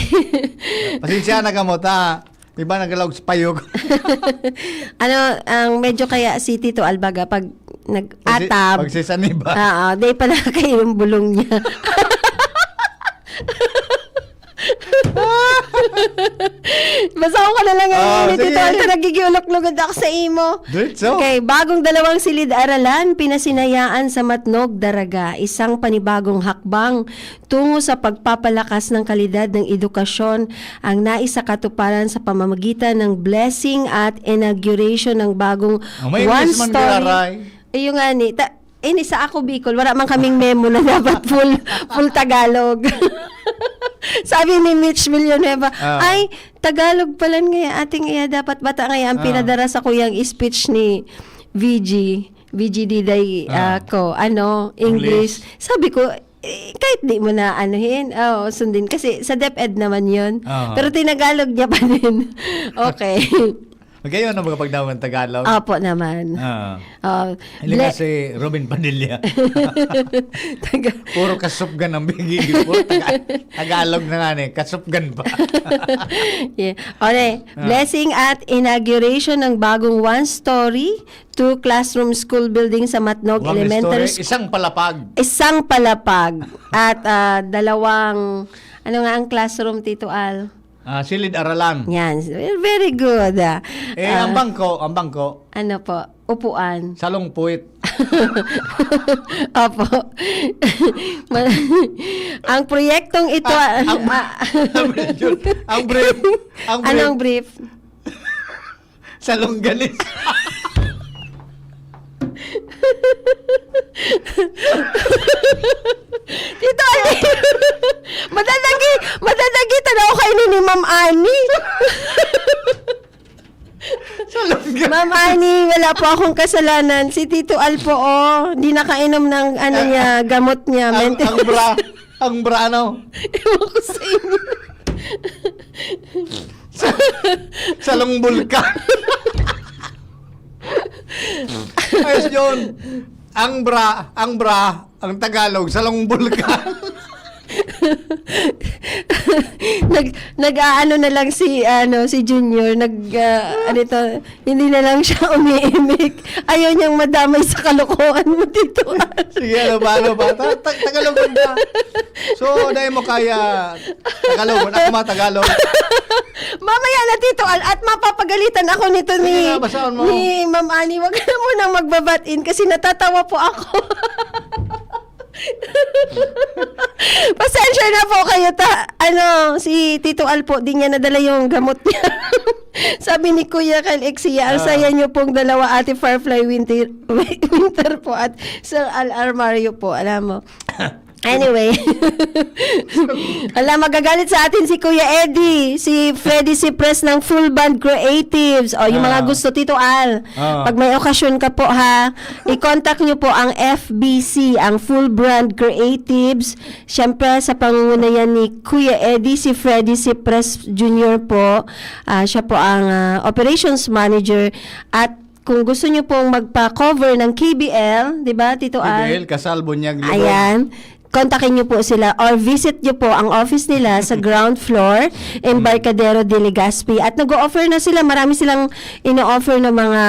Pasensya na kamo, ta. Iba nagalaog sa payog. Ano, ang medyo kaya si Tito Al baga pag nag-atab. Pagsi-, pagsisaniba. Oo, di pa nakakainom bulong niya. Basta ako ka na lang Ah, ngayon, Tito sige. Al, nagigiulok-lugod ako sa imo. Diretso. Okay, bagong dalawang silid-aralan, pinasinayaan sa Matnog, Daraga. Isang panibagong hakbang tungo sa pagpapalakas ng kalidad ng edukasyon ang naisakatuparan sa pamamagitan ng blessing at inauguration ng bagong Oh, may English man one-story. giraray. Ayun nga ni, ta-, ini sa Ako Bicol, wala man kaming memo na dapat full, full Tagalog. Sabi ni Mitch Villanueva, Ah. "Ay, Tagalog pala nga, ating iya dapat bata nga ang Ah. pinadara sa kuyang speech ni V G, V G Diday, Ah. ah, ko, ano, English." English. Sabi ko, eh, kahit di mo na anuhin, oh, sundin. Kasi sa DepEd naman yun. Oo. Pero tinagalog niya pa din. Okay. Magayon ang mga pagdaman Tagalog. Opo naman. Ah. Oh, Hindi nga ble- si Robin Padilla. Taga- Puro kasupgan ang bigigil. Puro Taga- Tagalog na nga eh. Kasupgan pa. Yeah. Okay. Ah. Blessing at inauguration ng bagong one-story, two-classroom school building sa Matnog One Elementary story, School. Isang palapag. Isang palapag. At ah, dalawang, ano nga ang classroom, Tito Al? Ah, silid-aralan. Yan. Very good. Ah. Eh, Ah, ang bangko, ang bangko, Ano po? Upuan. Salong Puwit. Opo. Ma- ang proyektong ito, Ah, ah, ang, ah, ang brief, ang brief, Anong brief? Salong Ganis. Tito Ali! Madadagi, madadagi tanaw kayo ni Ma'am Annie. Salong Ganis. Ma'am Annie, wala po akong kasalanan. Si Tito Al po, oh, di nakainom ng ano niya, gamot niya. Ang, Mente- ang bra, ang bra ano? Ewan ko sa inyo. Salong Bulkan. Ayos yun. Ang bra, ang bra, ang Tagalog, Salong Bulkan. Nag nag-aano na lang si ano si Junior, nag ah, ano ito, hindi na lang siya umiimik. Ayaw niyang madamay sa kalokohan mo dito. Sige, ano ba, ano ba? Ta- ta- Tagalog ba? So, dahil mo kaya Tagalog, ako mga Tagalog. Mamaya na, Tito Al, at mapapagalitan ako nito ni, Sige na, basahan mo. ni Ma'am Annie. Wag ka na munang magbabatin kasi natatawa po ako. Pasensya na po kayo. Ta ano, si Tito Al po, di niya nadala yung gamot niya. Sabi ni Kuya Kyle Exiya, "Ang Ah. saya niyo pong dalawa, Ate Firefly Winter, Winter po at Sir Al Armario po." Alam mo. Anyway. Ala, magagalit sa atin si Kuya Eddie, si Freddy Cipres ng Full Band Creatives. O, yung mga Ah. gusto, Tito Al. Ah. Pag may okasyon ka po, ha, i-contact nyo po ang F B C, ang Full Brand Creatives. Siyempre, sa pangunguna yan ni Kuya Eddie, si Freddy Cipres Junior po. Ah, siya po ang ah, operations manager. At kung gusto nyo pong magpa-cover ng K B L, di ba, Tito Al? Miguel, Kasal, Bunyag, Lubog. Ayan. Kontakin nyo po sila or visit nyo po ang office nila sa ground floor, Embarcadero de Legazpi. At nag-o-offer na sila, marami silang ino-offer na mga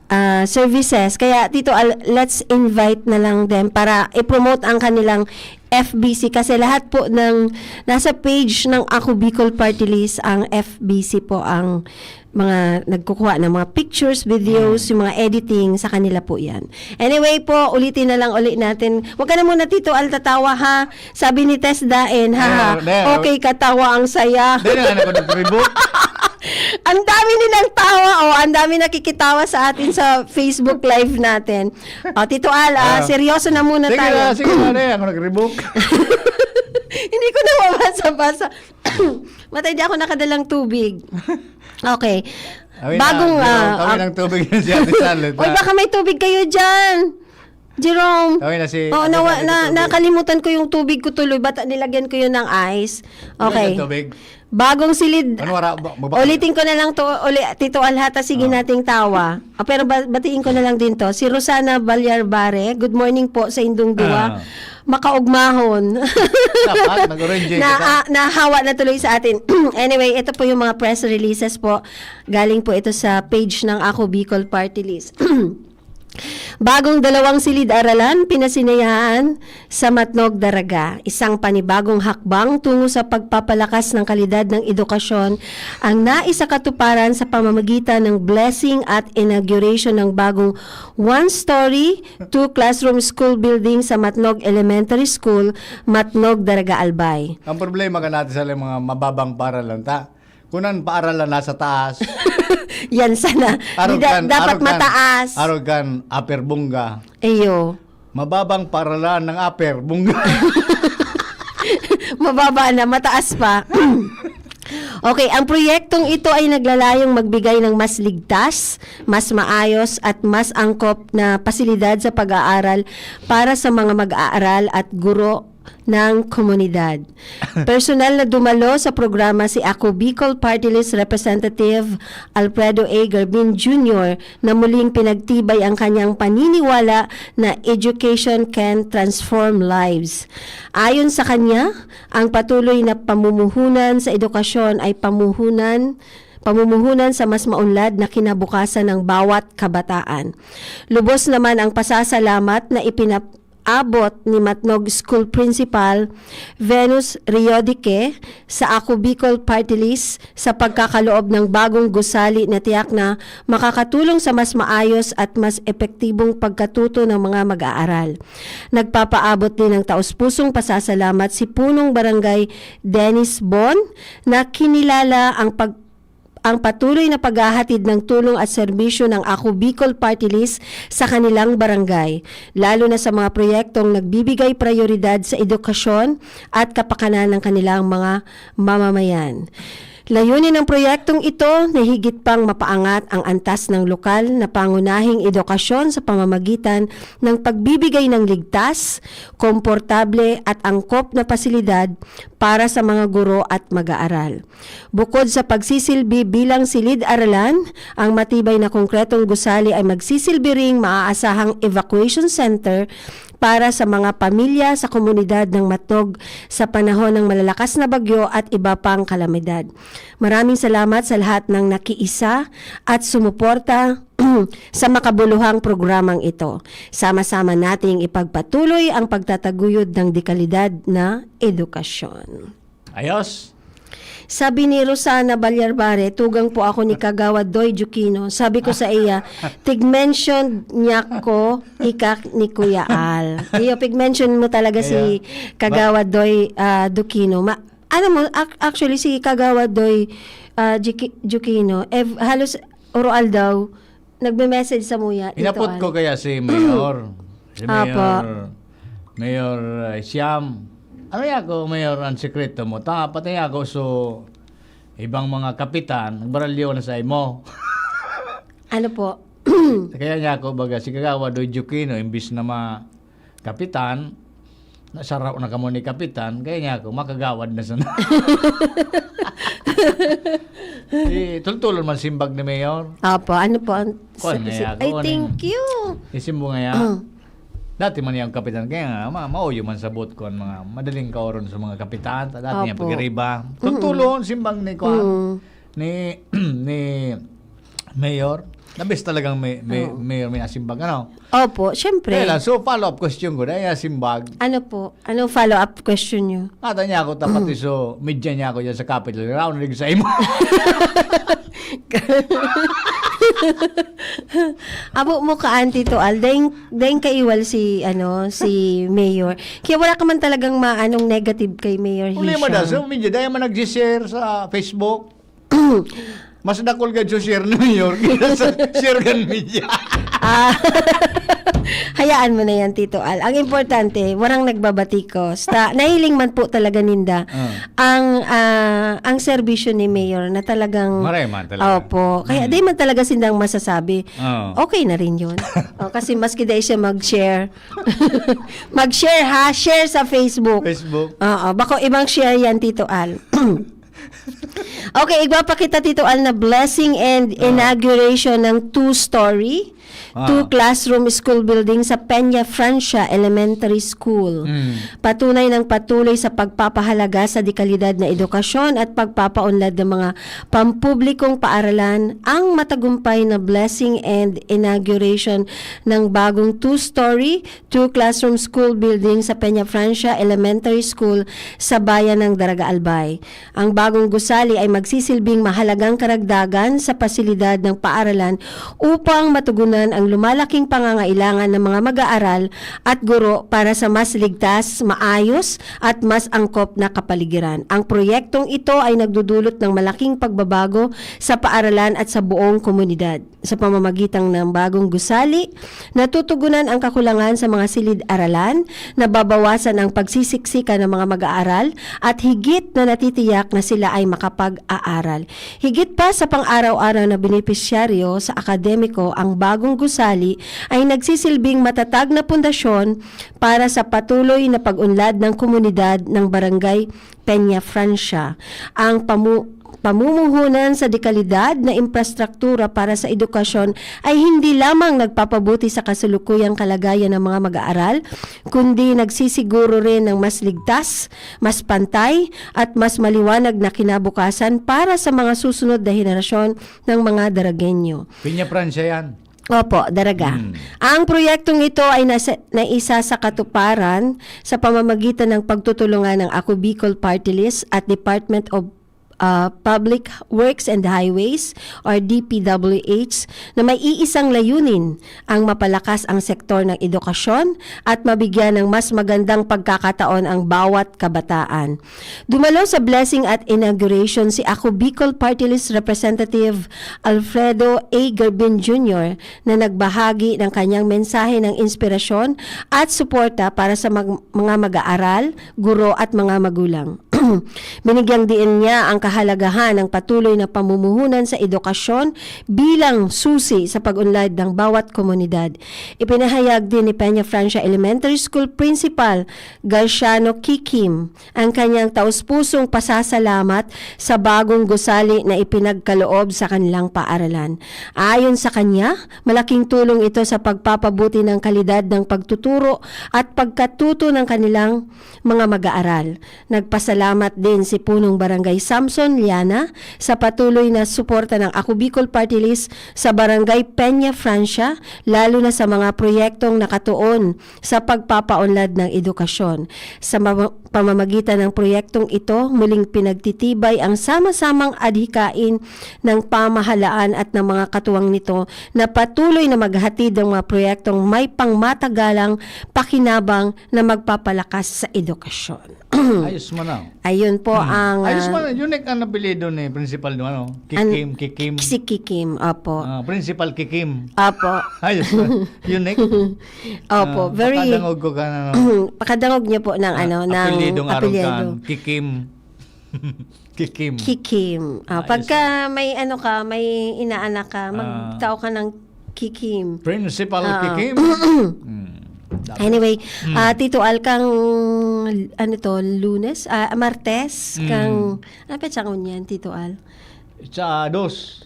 ah, services. Kaya, Tito Al, let's invite na lang din para i-promote ang kanilang F B C. Kasi lahat po ng nasa page ng Ako Bicol Party List, ang F B C po ang mga nagkukuha ng mga pictures, videos, yung mga editing, sa kanila po yan. Anyway po, ulitin na lang uli natin. Huwag ka na muna, Tito Al, tatawa, ha? Sabi ni Tess Daen, ha, ha, There, there. "Okay, katawa ang saya." Dahil nga ako nag-rebook. Ang dami nilang tawa, oh, ang dami nakikitawa sa atin sa Facebook Live natin. O, Tito Al, ah, Ah. seryoso na muna Sige tayo. na, sige na, dahil ako nag-rebook. Hindi ko na mabasa-basa. Matay, di ako nakadalang tubig. Okay. Kami Bagong, na, ah, kami ah, ng tubig na si Ate Sal. Oy, baka may tubig kayo dyan. Jerome. Kami na si Oo, Ate nawa- Sal, na, tubig. Nakalimutan ko yung tubig ko tuloy. Bata, nilagyan ko yun ng ice. Okay. Tubig. Bagong silid. Ano, wala, ba- magba- Ulitin ko na lang to, uli, Tito Alhata, sige Ah. nating tawa. Ah, pero ba, batiin ko na lang din to. Si Rosana Balyarbare, "Good morning po sa indong duwa." Ah. Makaugmahon. Dapat, mag-orange na, ka pa. Ah, nahawa na tuloy sa atin. Anyway, ito po yung mga press releases po. Galing po ito sa page ng Ako Bicol Party List. Bagong dalawang silid-aralan, pinasinayaan sa Matnog, Daraga. Isang panibagong hakbang tungo sa pagpapalakas ng kalidad ng edukasyon ang naisakatuparan sa pamamagitan ng blessing at inauguration ng bagong one-story, two-classroom school building sa Matnog Elementary School, Matnog, Daraga, Albay. Ang problema ka natin sa mga mababang paaralan, ta? Kunan paaralan nasa taas. Yan sana. Di da- Arogan, dapat arogan. Mataas. Arogan, Upper Bunga. Ayo. Mababang paaralan ng Upper Bunga. Mababa na, mataas pa. Okay, ang proyektong ito ay naglalayong magbigay ng mas ligtas, mas maayos at mas angkop na pasilidad sa pag-aaral para sa mga mag-aaral at guro ng komunidad. Personal na dumalo sa programa si Ako Bicol Party List Representative Alfredo A. Garbin Junior na muling pinagtibay ang kanyang paniniwala na education can transform lives. Ayon sa kanya, ang patuloy na pamumuhunan sa edukasyon ay pamuhunan pamumuhunan sa mas maunlad na kinabukasan ng bawat kabataan. Lubos naman ang pasasalamat na ipinap- abot ni Matnog School Principal Venus Riodique sa Ako Bicol Party List sa pagkakaloob ng bagong gusali na tiyak na makakatulong sa mas maayos at mas epektibong pagkatuto ng mga mag-aaral. Nagpapaabot din ng taus-pusong pasasalamat si Punong Barangay Dennis Bon na kinilala ang pag ang patuloy na paghahatid ng tulong at serbisyo ng Ako Bicol Party List sa kanilang barangay, lalo na sa mga proyektong nagbibigay prioridad sa edukasyon at kapakanan ng kanilang mga mamamayan. Layunin ng proyektong ito na higit pang mapaangat ang antas ng lokal na pangunahing edukasyon sa pamamagitan ng pagbibigay ng ligtas, komportable at angkop na pasilidad para sa mga guro at mag-aaral. Bukod sa pagsisilbi bilang silid-aralan, ang matibay na konkretong gusali ay magsisilbi ring maaasahang evacuation center para sa mga pamilya sa komunidad ng Matnog sa panahon ng malalakas na bagyo at iba pang kalamidad. Maraming salamat sa lahat ng nakiisa at sumuporta sa makabuluhang programang ito. Sama-sama nating ipagpatuloy ang pagtataguyod ng dekalidad na edukasyon. Ayos. Sabi ni Rosana Balyarbare, "Tugang po ako ni Kagawad Doy Jukino." Sabi ko sa iya, "Tig-mention niya ko, ika ni Kuya Al." Iyo, pig-mention mo talaga si Kaya, Kagawad Doy ah, Jukino. Ma- ano mo, ac- actually, si Kagawad Doy ah, Juki- Jukino, ev- halos oroaldaw, nagme-message sa muya. Tito Inapot Al. ko kaya si Mayor. Si Apo. Mayor, Mayor uh, Siam. Ano ya ako, Mayor, ang sekreto mo? Ta, patay ako, so, ibang mga kapitan, nagbaralyo na sa imo. Ano po? Kaya niya ako, baga, si Kagawad Doy Jukino, imbis na ma kapitan, nasaraw na kamo ni kapitan, kaya niya ako, makagawad na sana. Eh, tultulon man simbag ni Mayor. Apo, ano po ang... Kuwan si- nga ay, ako, thank ni- you. Isimbo nga yan. Dati man niyang kapitan, kaya nga, ma mauyo man sabot ko ang mga madaling kaoron sa mga kapitan, ta dati niya Opo. pagiriba. Tultulon, simbag ni Kuan, Mm. ni, ni Mayor. Nabis talagang may, may, Oo. Mayor may asimbag, ano? Opo, syempre. Kaya lang, so follow-up question ko, dahil asimbag, Ano po? Anong follow-up question nyo? Ata niya ako, tapat iso, media niya ako dyan sa Capitol. Raon na sa imo. Abo mo ka, Auntie Toal, dahil, dahil kaiwal si, ano, si Mayor. Kaya wala ka man talagang maanong negative kay Mayor Problema na, Hisham. So media, dahil man nag-share sa Facebook. Mas dakol ka sa share ni Mayor kaya sa share kan media. Ah, hayaan mo na yan, Tito Al. Ang importante, warang nagbabatikos. Ta, nahiling man po talaga ninda Ah. ang ah, ang serbisyo ni Mayor na talagang... Maray man talaga. Opo. Kaya di man talaga sindang masasabi, Oo. "Okay na rin yun." O, kasi maski dahil siya mag-share. Mag-share ha, share sa Facebook. Facebook. Oo, bako ibang share yan, Tito Al. Okay, igwa pa kita, Tito Al, na blessing and inauguration ng two-story, Ah. two-classroom school building sa Peña Francia Elementary School. Mm. Patunay ng patuloy sa pagpapahalaga sa dekalidad na edukasyon at pagpapaunlad ng mga pampublikong paaralan ang matagumpay na blessing and inauguration ng bagong two-story, two-classroom school building sa Peña Francia Elementary School sa bayan ng Daraga Albay. Ang bagong gusali ay magsisilbing mahalagang karagdagan sa pasilidad ng paaralan upang matugunan ang lumalaking pangangailangan ng mga mag-aaral at guro para sa mas ligtas, maayos at mas angkop na kapaligiran. Ang proyektong ito ay nagdudulot ng malaking pagbabago sa paaralan at sa buong komunidad. Sa pamamagitan ng bagong gusali, natutugunan ang kakulangan sa mga silid-aralan, nababawasan ang pagsisiksikan ng mga mag-aaral, at higit na natitiyak na sila ay makapag-aaral. Higit pa sa pang-araw-araw na benepisyaryo sa akademiko, ang bagong gusali ay nagsisilbing matatag na pundasyon para sa patuloy na pag-unlad ng komunidad ng Barangay Peña Francia. Ang pamu-, pamumuhunan sa dekalidad na infrastruktura para sa edukasyon ay hindi lamang nagpapabuti sa kasalukuyang kalagayan ng mga mag-aaral, kundi nagsisiguro rin ng mas ligtas, mas pantay, at mas maliwanag na kinabukasan para sa mga susunod na henerasyon ng mga Daragueño. Peña Francia yan. Opo, Daraga. Hmm. Ang proyektong ito ay nasa, naisa sa katuparan sa pamamagitan ng pagtutulungan ng Ako Bicol Party List at Department of uh, Public Works and Highways or D P W H na may iisang layunin, ang mapalakas ang sektor ng edukasyon at mabigyan ng mas magandang pagkakataon ang bawat kabataan. Dumalo sa blessing at inauguration si Ako Bicol Party List Representative Alfredo A. Garbin Junior na nagbahagi ng kanyang mensahe ng inspirasyon at suporta para sa mag- mga mag-aaral, guro at mga magulang. Binigyang diin niya ang kahalagahan ng patuloy na pamumuhunan sa edukasyon bilang susi sa pag-unlad ng bawat komunidad. Ipinahayag din ni Peña Francia Elementary School Principal Garciano Kikim ang kanyang taus-pusong pasasalamat sa bagong gusali na ipinagkaloob sa kanilang paaralan. Ayon sa kanya, malaking tulong ito sa pagpapabuti ng kalidad ng pagtuturo at pagkatuto ng kanilang mga mag-aaral. Nagpasalamat din si Punong Barangay Samson Liana sa patuloy na suporta ng Ako Bicol Party List sa Barangay Peña Francia, lalo na sa mga proyektong nakatuon sa pagpapaunlad ng edukasyon. Sa ma- pamamagitan ng proyektong ito, muling pinagtitibay ang sama-samang adhikain ng pamahalaan at ng mga katuwang nito na patuloy na maghatid ng mga proyektong may pangmatagalang pakinabang na magpapalakas sa edukasyon. Ayos man na. Ayun po ang... Ayos ah, man na. Unique ang apelyido ni Principal, no? Ano? Kikim, Kikim. Si Kikim, opo. Ah, Principal Kikim. Opo. Ayos man. Unique. Opo, Ah, very... Pakadangog ko ka na, no? Pakadangog niya po ng Ah, ano, ng apelyidong arog apelyido. Kan. Kikim. Kikim. Kikim. Ah, Ayos pagka may ano ka, may inaanak ka, magtao ka ng Kikim. Principal Ah. Kikim. Mm. Anyway, ah, Tito Al, kang, ano to, Lunes, ah, Martes, Mm. kang, ano pa siyang unyan, Tito Al? Sa dos.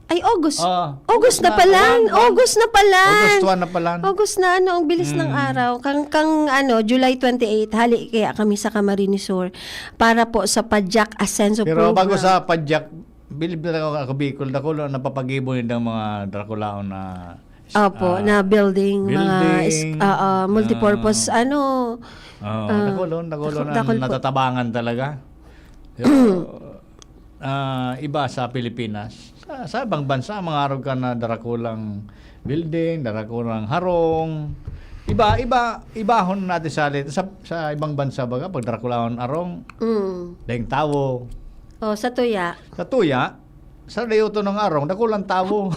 Ay, August. Ah, August na na, pala. one, one. August na pala. August one na pala. August na, ano, ang bilis ng Mm. araw. Kang, kang, ano, July twenty-eight, hali kaya kami sa Camarines Sur para po sa Padjak Asenso Pero program. Bago sa Padjak, bilib na ako, ako Bicol, dakulo ang napapagibo nindang mga Draculaon na Opo, ah, na building, mga is- building, ah, ah, multipurpose, ah, ano, Oh, ah, dakul, dakul, dakul- na dakul po. Natatabangan talaga. Pero, ah, iba sa Pilipinas. Sa, sa ibang bansa, mga arog ka na darakulang building, darakulang harong. Iba, iba, ibahon natin sa, sa, sa ibang bansa, baga, pag darakulang arong, Mm. daing tawo. Oh, sa tuya. Sa tuya, sa dayoto ng arong, dakulang tawo.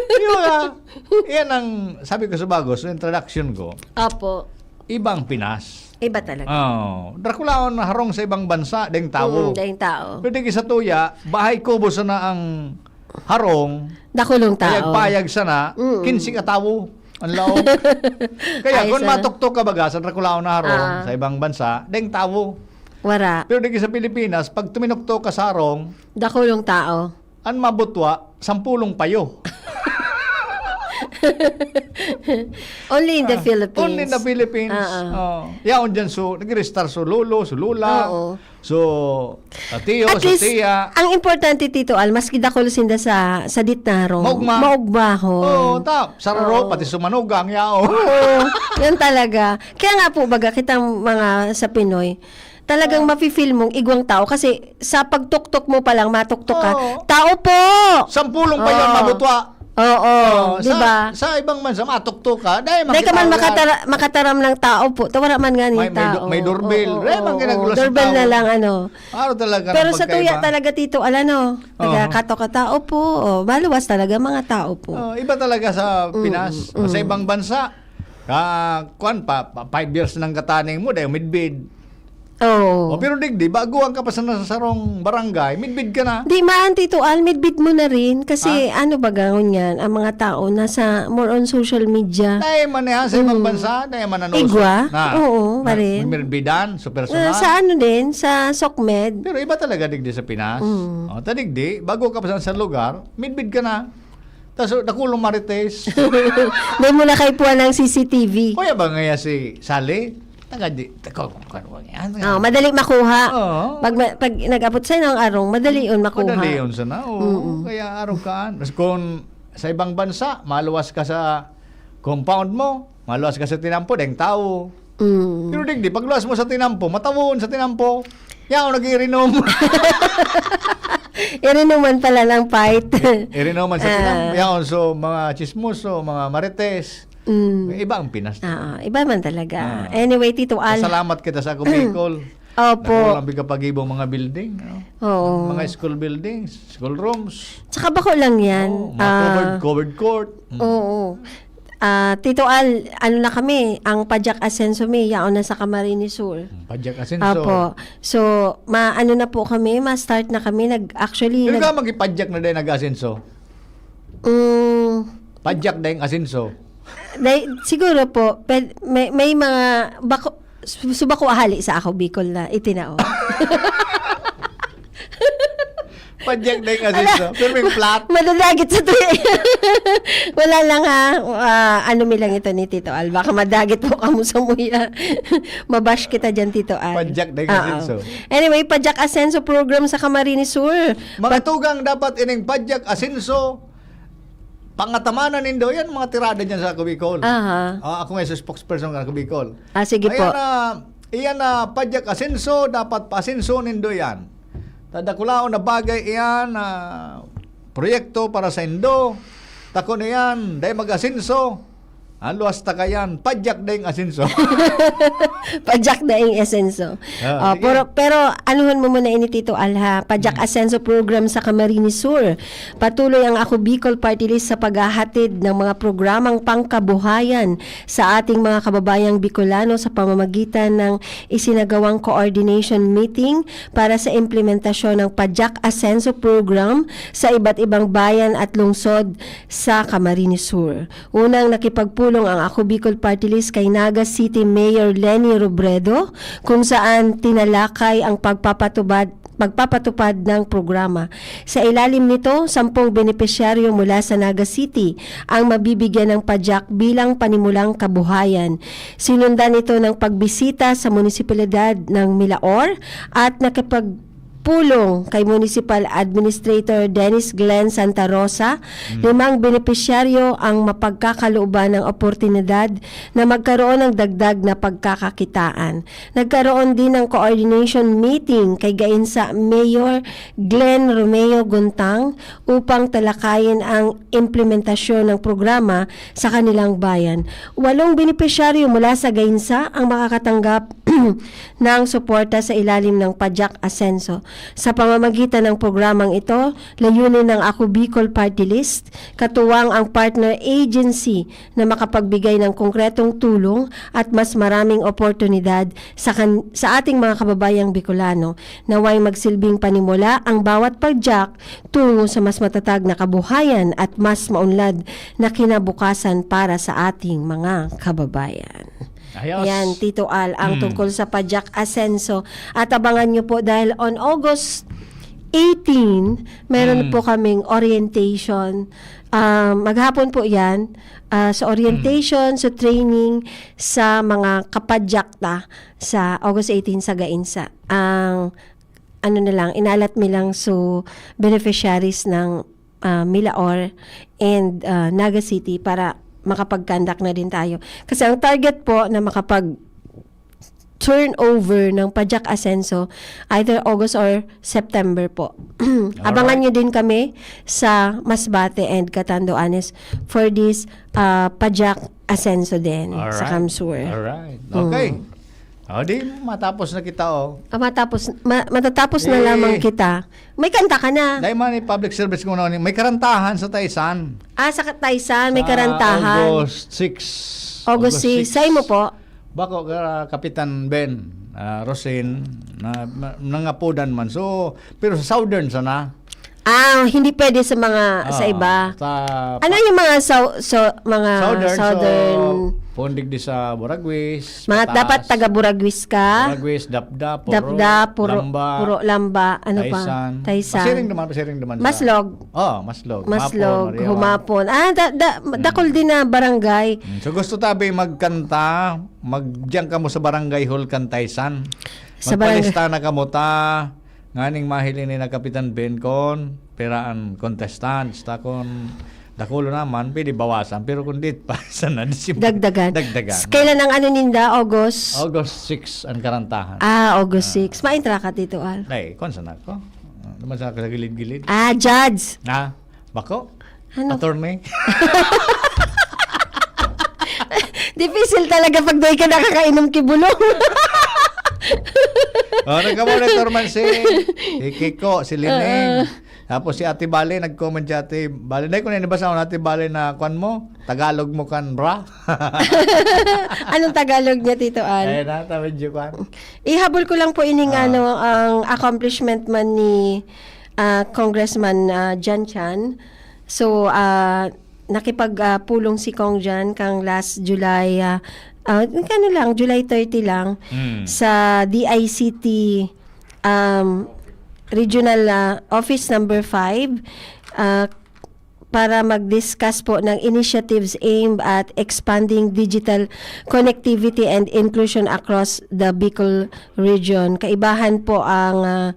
Di ba? Yan ang sabi ko sa bagos, sa introduction ko, Opo. ibang Pinas. Iba talaga. Oh, Draculaon na harong sa ibang bansa, daing tawo. Mm, daing tawo. Pwede ka sa tuya, bahay kubo sana ang harong, Dakulong tao. payag-payag sana, Mm. kinse ka tawo ang laog. Kaya Ay, kung sa- matuktok ka baga sa Draculaon na harong, Ah. sa ibang bansa, daing tawo. Wara. Pero di ka sa Pilipinas, pag tuminuktok ka sa harong, Dakulong tao. An mabutwa, sampulong payo. Only in the Philippines. Only in the Philippines. Ah, ah. Oh. Yaon dyan, so, nag-restar so lolo, so lola, Oo. so, ah, tiyo, At so least, tiya. Ang importante, Tito Al, maski dakul sinda sa, sa ditnarong, Maugma. maugmahon. Oo, tap. Sa raro, Oo. Pati sumanugang, yaon. Oo, yun talaga. Kaya nga po, baga, kitang mga sa Pinoy, Talagang mafe-feel mong igwang tao kasi sa pagtuktok mo pa lang, matuktok ka, Oo. "Tao po!" Sampulong pa yun, Oo. mabutwa. Oo, Oo, di sa, ba? sa ibang bansa, matuktok ka, dahil Dahil ka man makita ka makatara-, makataram ng tao po, ta wala man nga May, ning may do-, tao. may doorbell. Oo, Dahil man oo, ginagluwas ng doorbell na tao. lang, ano. Araw talaga Pero ng sa tuya pagkaiba. talaga, Tito Al, ano, Oo. nagkakato ka tao po. Oh, maluwas talaga mga tao po. Oh, iba talaga sa Mm, Pinas. O sa mm. ibang bansa, ah, kwan pa, pa, five years nang kataning mo, dahil midbid. Oo. O, pero digdi, baguhan ka pa sa nasa sarong barangay, midbid ka na. Di man, Tito Al, midbid mo na rin. Kasi Ah? ano ba gawon yan? Ang mga tao nasa more on social media. Dahil man yan sa ibang Mm. bansa, dahil man ano, Igwa? na, Oo, na, pare. may mirbidan, sa personal. Ah, sa ano din, sa SOCMED. Pero iba talaga digdi sa Pinas. Mm. O, ta digdi, bago ka pa sa, sa lugar, midbid ka na. Tas, dakulong marites. Dahil mo na kaipuhan ng C C T V. Kuya ba ngaya si Sally? Taga di, taga, kung ano ba yan? Oh, madali makuha. Oo. Pag ma-, pag nag-abot sa'yo ng arong, madali yun makuha. Madali yun sana, oo. Mm-mm. Kaya arong ka. Mas kung sa ibang bansa, maluwas ka sa compound mo, maluwas ka sa tinampo, deng tao. Mm. Pero digdi, pagluwas mo sa tinampo, matawon sa tinampo. Yaon, nag-iirinom. Irinuman pala ng fight. Irinuman sa Ah. tinampo. Yaon, so, mga chismoso, mga marites. Mm. Iba ang Pinas. Ah, iba man talaga. Ah. Anyway, Tito Al. Pasalamat kita sa ako, Bicol. Opo. Nakulang bigapag-ibong mga building, no? Oo. Mga school buildings, school rooms. Tsaka bako lang yan. Oo, mga Ah. covered, covered court. Mm. Oo. Ah, Tito Al, ano na kami, ang Pajak Asenso mi, yaon na sa Camarines Sur. Hmm, Pajak Asenso. Apo. So, ma-, ano na po kami, ma-start na kami. Nag-, actually, Pero nag- ka magipajak na dahil nag-asenso? Mm. Pajak dahil asenso? Dahil, siguro po, pwed-, may, may mga bako-, su-, subako ahali sa ako, Bicol na itinao. Pajak na yung Ala, asenso. Pero may flat. Madadagit sa tuya. Wala lang, ha. Ah, ano mi lang ito ni Tito Al. Baka madagit po kamo sa muya. Mabash kita dyan, Tito Al. Pajak na yung Oo. asenso. Anyway, Pajak Asenso program sa Camarines Sur. Mga Pag- tugang, dapat ining Pajak Asenso, pangatamanan nindo. Yan mga tirada dyan sa Cubicol. Aha. Ah, ako nga sa spokesperson ng Cubicol. Ah, sige Ayan po. na, iyan na Pajak Asenso, dapat paasenso nindo yan. Tadakulaon na bagay iyan na proyekto para sa indo. Tako na yan, dahil mag-asenso. Ang luwas ta kayan, Pajak dahil asenso. Pajak dahil asenso. Ah, Oh, sige. pero, pero anuhon mo muna ini, Tito Al, ha? Pajak Hmm. Asenso Program sa Camarines Sur. Patuloy ang Ako Bicol Party List sa paghahatid ng mga programang pangkabuhayan sa ating mga kababayang Bicolano sa pamamagitan ng isinagawang coordination meeting para sa implementasyon ng Pajak Asenso Program sa iba't ibang bayan at lungsod sa Camarines Sur. Unang nakipagpulong ang Ako Bicol Party List kay Naga City Mayor Leni Robredo, kung saan tinalakay ang pagpapatubad pagpapatupad ng programa. Sa ilalim nito, sampung benepisyaryo mula sa Naga City ang mabibigyan ng pajak bilang panimulang kabuhayan. Sinundan ito ng pagbisita sa munisipalidad ng Milaor at nakipagpulong kay Municipal Administrator Dennis Glenn Santa Rosa. Hmm. Limang benepisyaryo ang mapagkakalooban ng oportunidad na magkaroon ng dagdag na pagkakakitaan. Nagkaroon din ng coordination meeting kay Gainsa Mayor Glenn Romeo Guntang upang talakayin ang implementasyon ng programa sa kanilang bayan. Walong benepisyaryo mula sa Gainsa ang makakatanggap ng suporta sa ilalim ng Pajak Asenso. Sa pamamagitan ng programang ito, layunin ng Ako Bicol Party List, katuwang ang partner agency na makapagbigay ng konkretong tulong at mas maraming oportunidad sa kan-, sa ating mga kababayang Bicolano. Naway magsilbing panimula ang bawat pajak tungo sa mas matatag na kabuhayan at mas maunlad na kinabukasan para sa ating mga kababayan. Ayos. Yan, Tito Al, ang Hmm. tungkol sa Pajak Asenso. At abangan nyo po dahil on August eighteen, meron Hmm. po kaming orientation. Ah, maghapon po yan. Ah, sa orientation, Hmm. sa training, sa mga kapadyak ta sa August eighteen sa Gainsa. Ang, ano na lang, inalat mi lang so beneficiaries ng, ah, Milaor and, ah, Naga City para makapag-conduct na din tayo. Kasi ang target po na makapag- turnover ng Pajak Asenso, either August or September po. Abangan Alright. Nyo din kami sa Masbate and Catanduanes for this uh, Pajak Asenso din sa Alright. Kamsur. Alright. Okay. Mm. O, di matapos na kita, oh. Ah, matapos, ma- matatapos na Eh. Lamang kita. May kanta ka na. Dahil man public service ko na, may karantahan sa Taisan. Ah, sa Taisan, may Sa karantahan. August six. August six. Sa imo po? Bako, ka- Kapitan Ben, ah, Rosin, na, na, nangapodan man. So, pero sa Southern sana. Ah, hindi pwede sa mga, sa Ah, iba. Sa, Ano yung mga so, so mga Southern, Southern, so, Pundig di sa Buraguis, mga Pataas, dapat taga Buraguis ka? Buraguis, Dapda, Puro, Dapda, Puro, Lamba, Puro Lamba, ano Taisan. pa? Taisan. Pasiring naman, pasiring naman sa Maslog. Oh, Maslog. Maslog, Mapon, Mariawan. Humapon. Ah, da, da, dakol din na barangay. Mm, so gusto tabi magkanta, magdiyan kamo sa barangay hall kan Taisan. Sa barangay. Magpalista na kamo ta, nganing mahiling ni na Kapitan Ben kon pira an contestants. Ta kon dakulo naman, pwede bawasan. Pero kung dit pa, sana di si Dagdagan. Dagdagan. S- Kailan ang ano ninda? August? August six ang karantahan. Ah, August six. Maentra ka dito, Al. Ay, kung saan ako? Ah, naman sa gilid-gilid. Ah, judge. Na? Bako? Ano? Attorney? Dipisil talaga pag di ka nakakainom kibulong. Oh, nagkamonitor man si, si Kiko, si Lining. Tapos si Ate Bale, nag-comment si Ate Bale. Dahil ko na nabasa ang Ate Bale na kwan mo, Tagalog mo kan bra. Anong Tagalog niya, Tito Al? Ay, na, tawid yung kwan. Ihabol ko lang po ining Ah. ano, ang accomplishment man ni ah, Congressman ah, Jan Chan. So, ah, nakipag ah, pulong si Cong Jan kang last July, ah, ah, ano lang, July thirty lang, Mm. sa D I C T um, Regional ah, Office Number five, ah, para mag-discuss po ng initiatives aimed at expanding digital connectivity and inclusion across the Bicol region. Kaibahan po ang ah,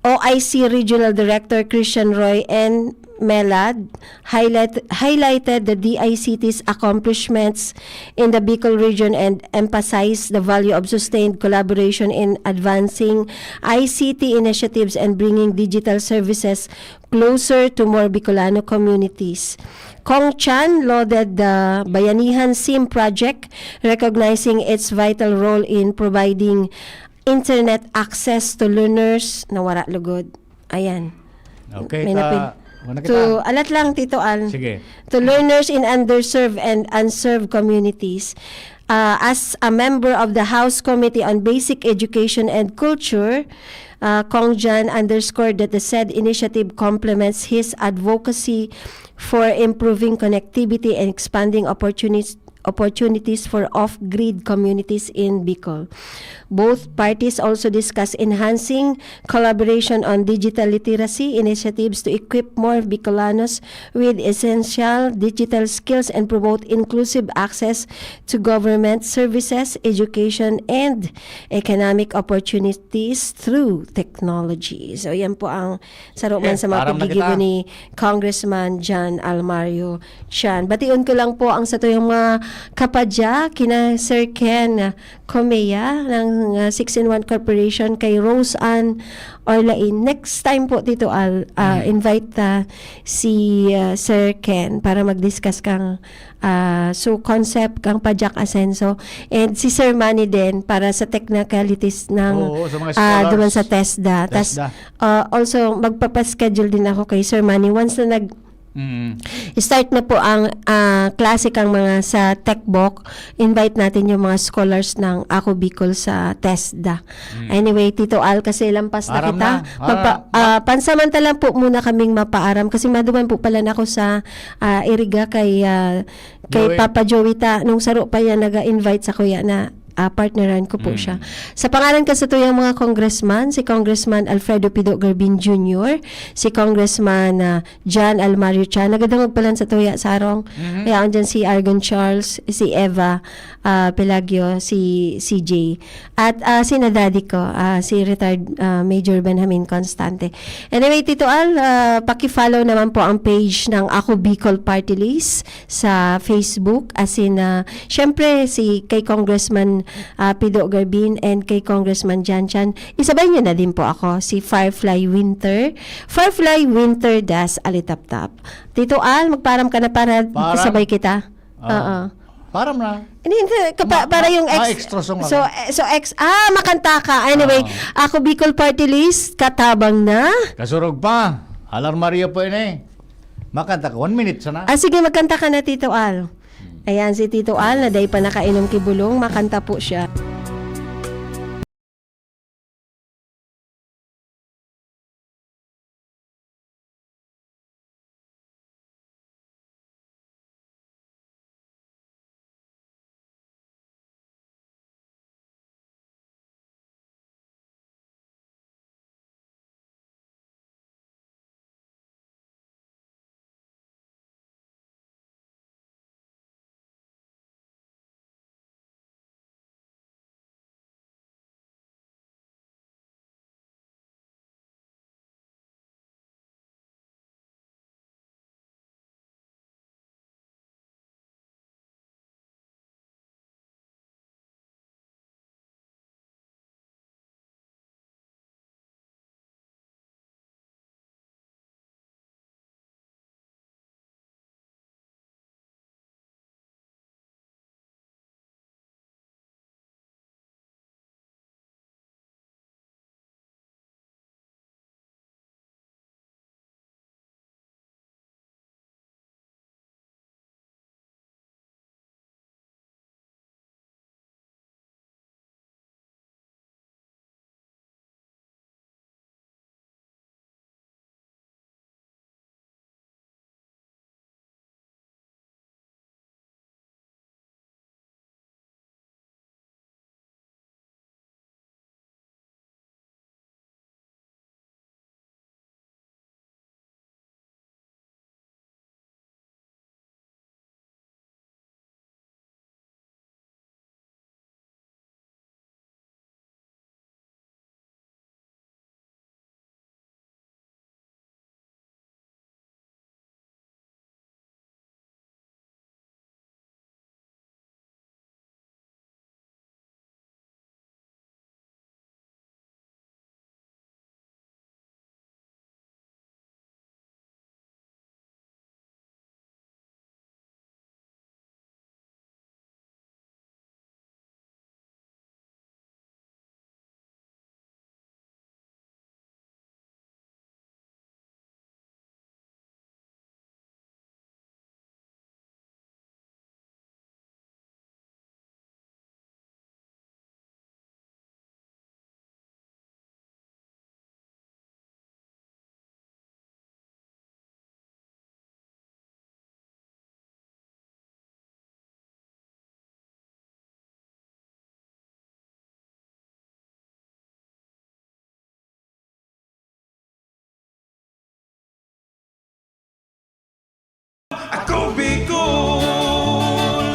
O I C Regional Director Christian Roy N. Melad highlight, highlighted the D I C T's accomplishments in the Bicol region and emphasized the value of sustained collaboration in advancing I C T initiatives and bringing digital services closer to more Bicolano communities. Cong Chan lauded the Bayanihan SIM project, recognizing its vital role in providing internet access to learners na wara lugod. Ayan. Okay, May ta, napin- wala kita. To, alat lang, Tito Al. Sige. To learners in underserved and unserved communities. Uh, as a member of the House Committee on Basic Education and Culture, uh, Cong Jan underscored that the said initiative complements his advocacy for improving connectivity and expanding opportunities opportunities for off-grid communities in Bicol. Both parties also discussed enhancing collaboration on digital literacy initiatives to equip more Bicolanos with essential digital skills and promote inclusive access to government services, education, and economic opportunities through technology. So, yan po ang saro man Eh, sa mga param na paggigibo kita. Ni Congressman Jan Almario Chan. Bation ko lang po ang satuyang mga kapadya, kina Sir Ken Comea ng uh, six-in-one Corporation, kay Rose Ann Orlain. Next time po, Tito Al, uh, Mm. invite uh, si uh, Sir Ken para mag-discuss kang uh, so concept kang Pajak Asenso and si Sir Manny din para sa technicalities ng Oo, sa mga uh, duman scholars. Sa TESDA. Tas TESDA. uh, also magpapaschedule din ako kay Sir Manny once na nag Mm. Start na po ang ah, klase kang mga sa Techbook. Invite natin yung mga scholars ng Ako Bicol sa TESDA. Mm. Anyway, Tito Al, kasi lampas na Aram kita. na. Magpa- Ah, ah, pansamantala po muna kaming mapaaram kasi maduman po pala na ako sa ah, Iriga kay ah, kay Joey. Papa Joey ta nung saro pa yan nag-invite sa kuya na ah, partneran ko po Mm. siya. Sa pangalan ka sa tuyang mga congressman, si Congressman Alfredo Pido Garbin Junior, si Congressman ah, Jan Almario Chan, nagadangog pa lang sa tuya sa arong. Mhm. Kaya dyan si Argon Charles, si Eva ah, Pelagio, si C J. At ah, si Nadadi ko, ah, si retired ah, Major Benjamin Constante. Anyway, Tito Al, ah, paki-follow naman po ang page ng Ako Bicol Party List sa Facebook. As in, ah, syempre, si kay Congressman ah, Pido Garbin, and kay Congressman Jan Chan. Isabay niyo na din po ako, si Firefly Winter. Firefly Winter Das Alitaptap. Tito Al, magparam ka na para Param? sabay kita. Ah, Oo. param na. Hindi, hindi, kapa- Ma- para ma- yung ex- ma-extra song so, ako. eh, so ex- ah, makanta ka. Anyway, Oo. Ako Bicol Party List, katabang na. Kasurog pa. Alar Maria po ini. Makanta ka. One minute sana. Ah, sige, magkanta ka na, Tito Al. Ayan, si Tito Al, na dai pa nakainom ki bulong, makanta po siya. Ako Bicol!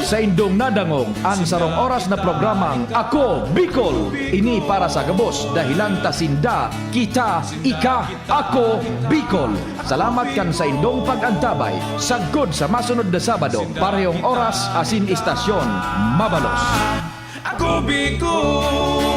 Saindong nadangog ang sarong oras na programang Ako Bicol. Ini para sa gabos, dahelan ta sinda, kita, ika, Ako Bicol. Salamat kan saindong pag-antabay. Sagkod sa masunod na Sabado, parehong oras asin istasyon, mabalos. Ako Bicol!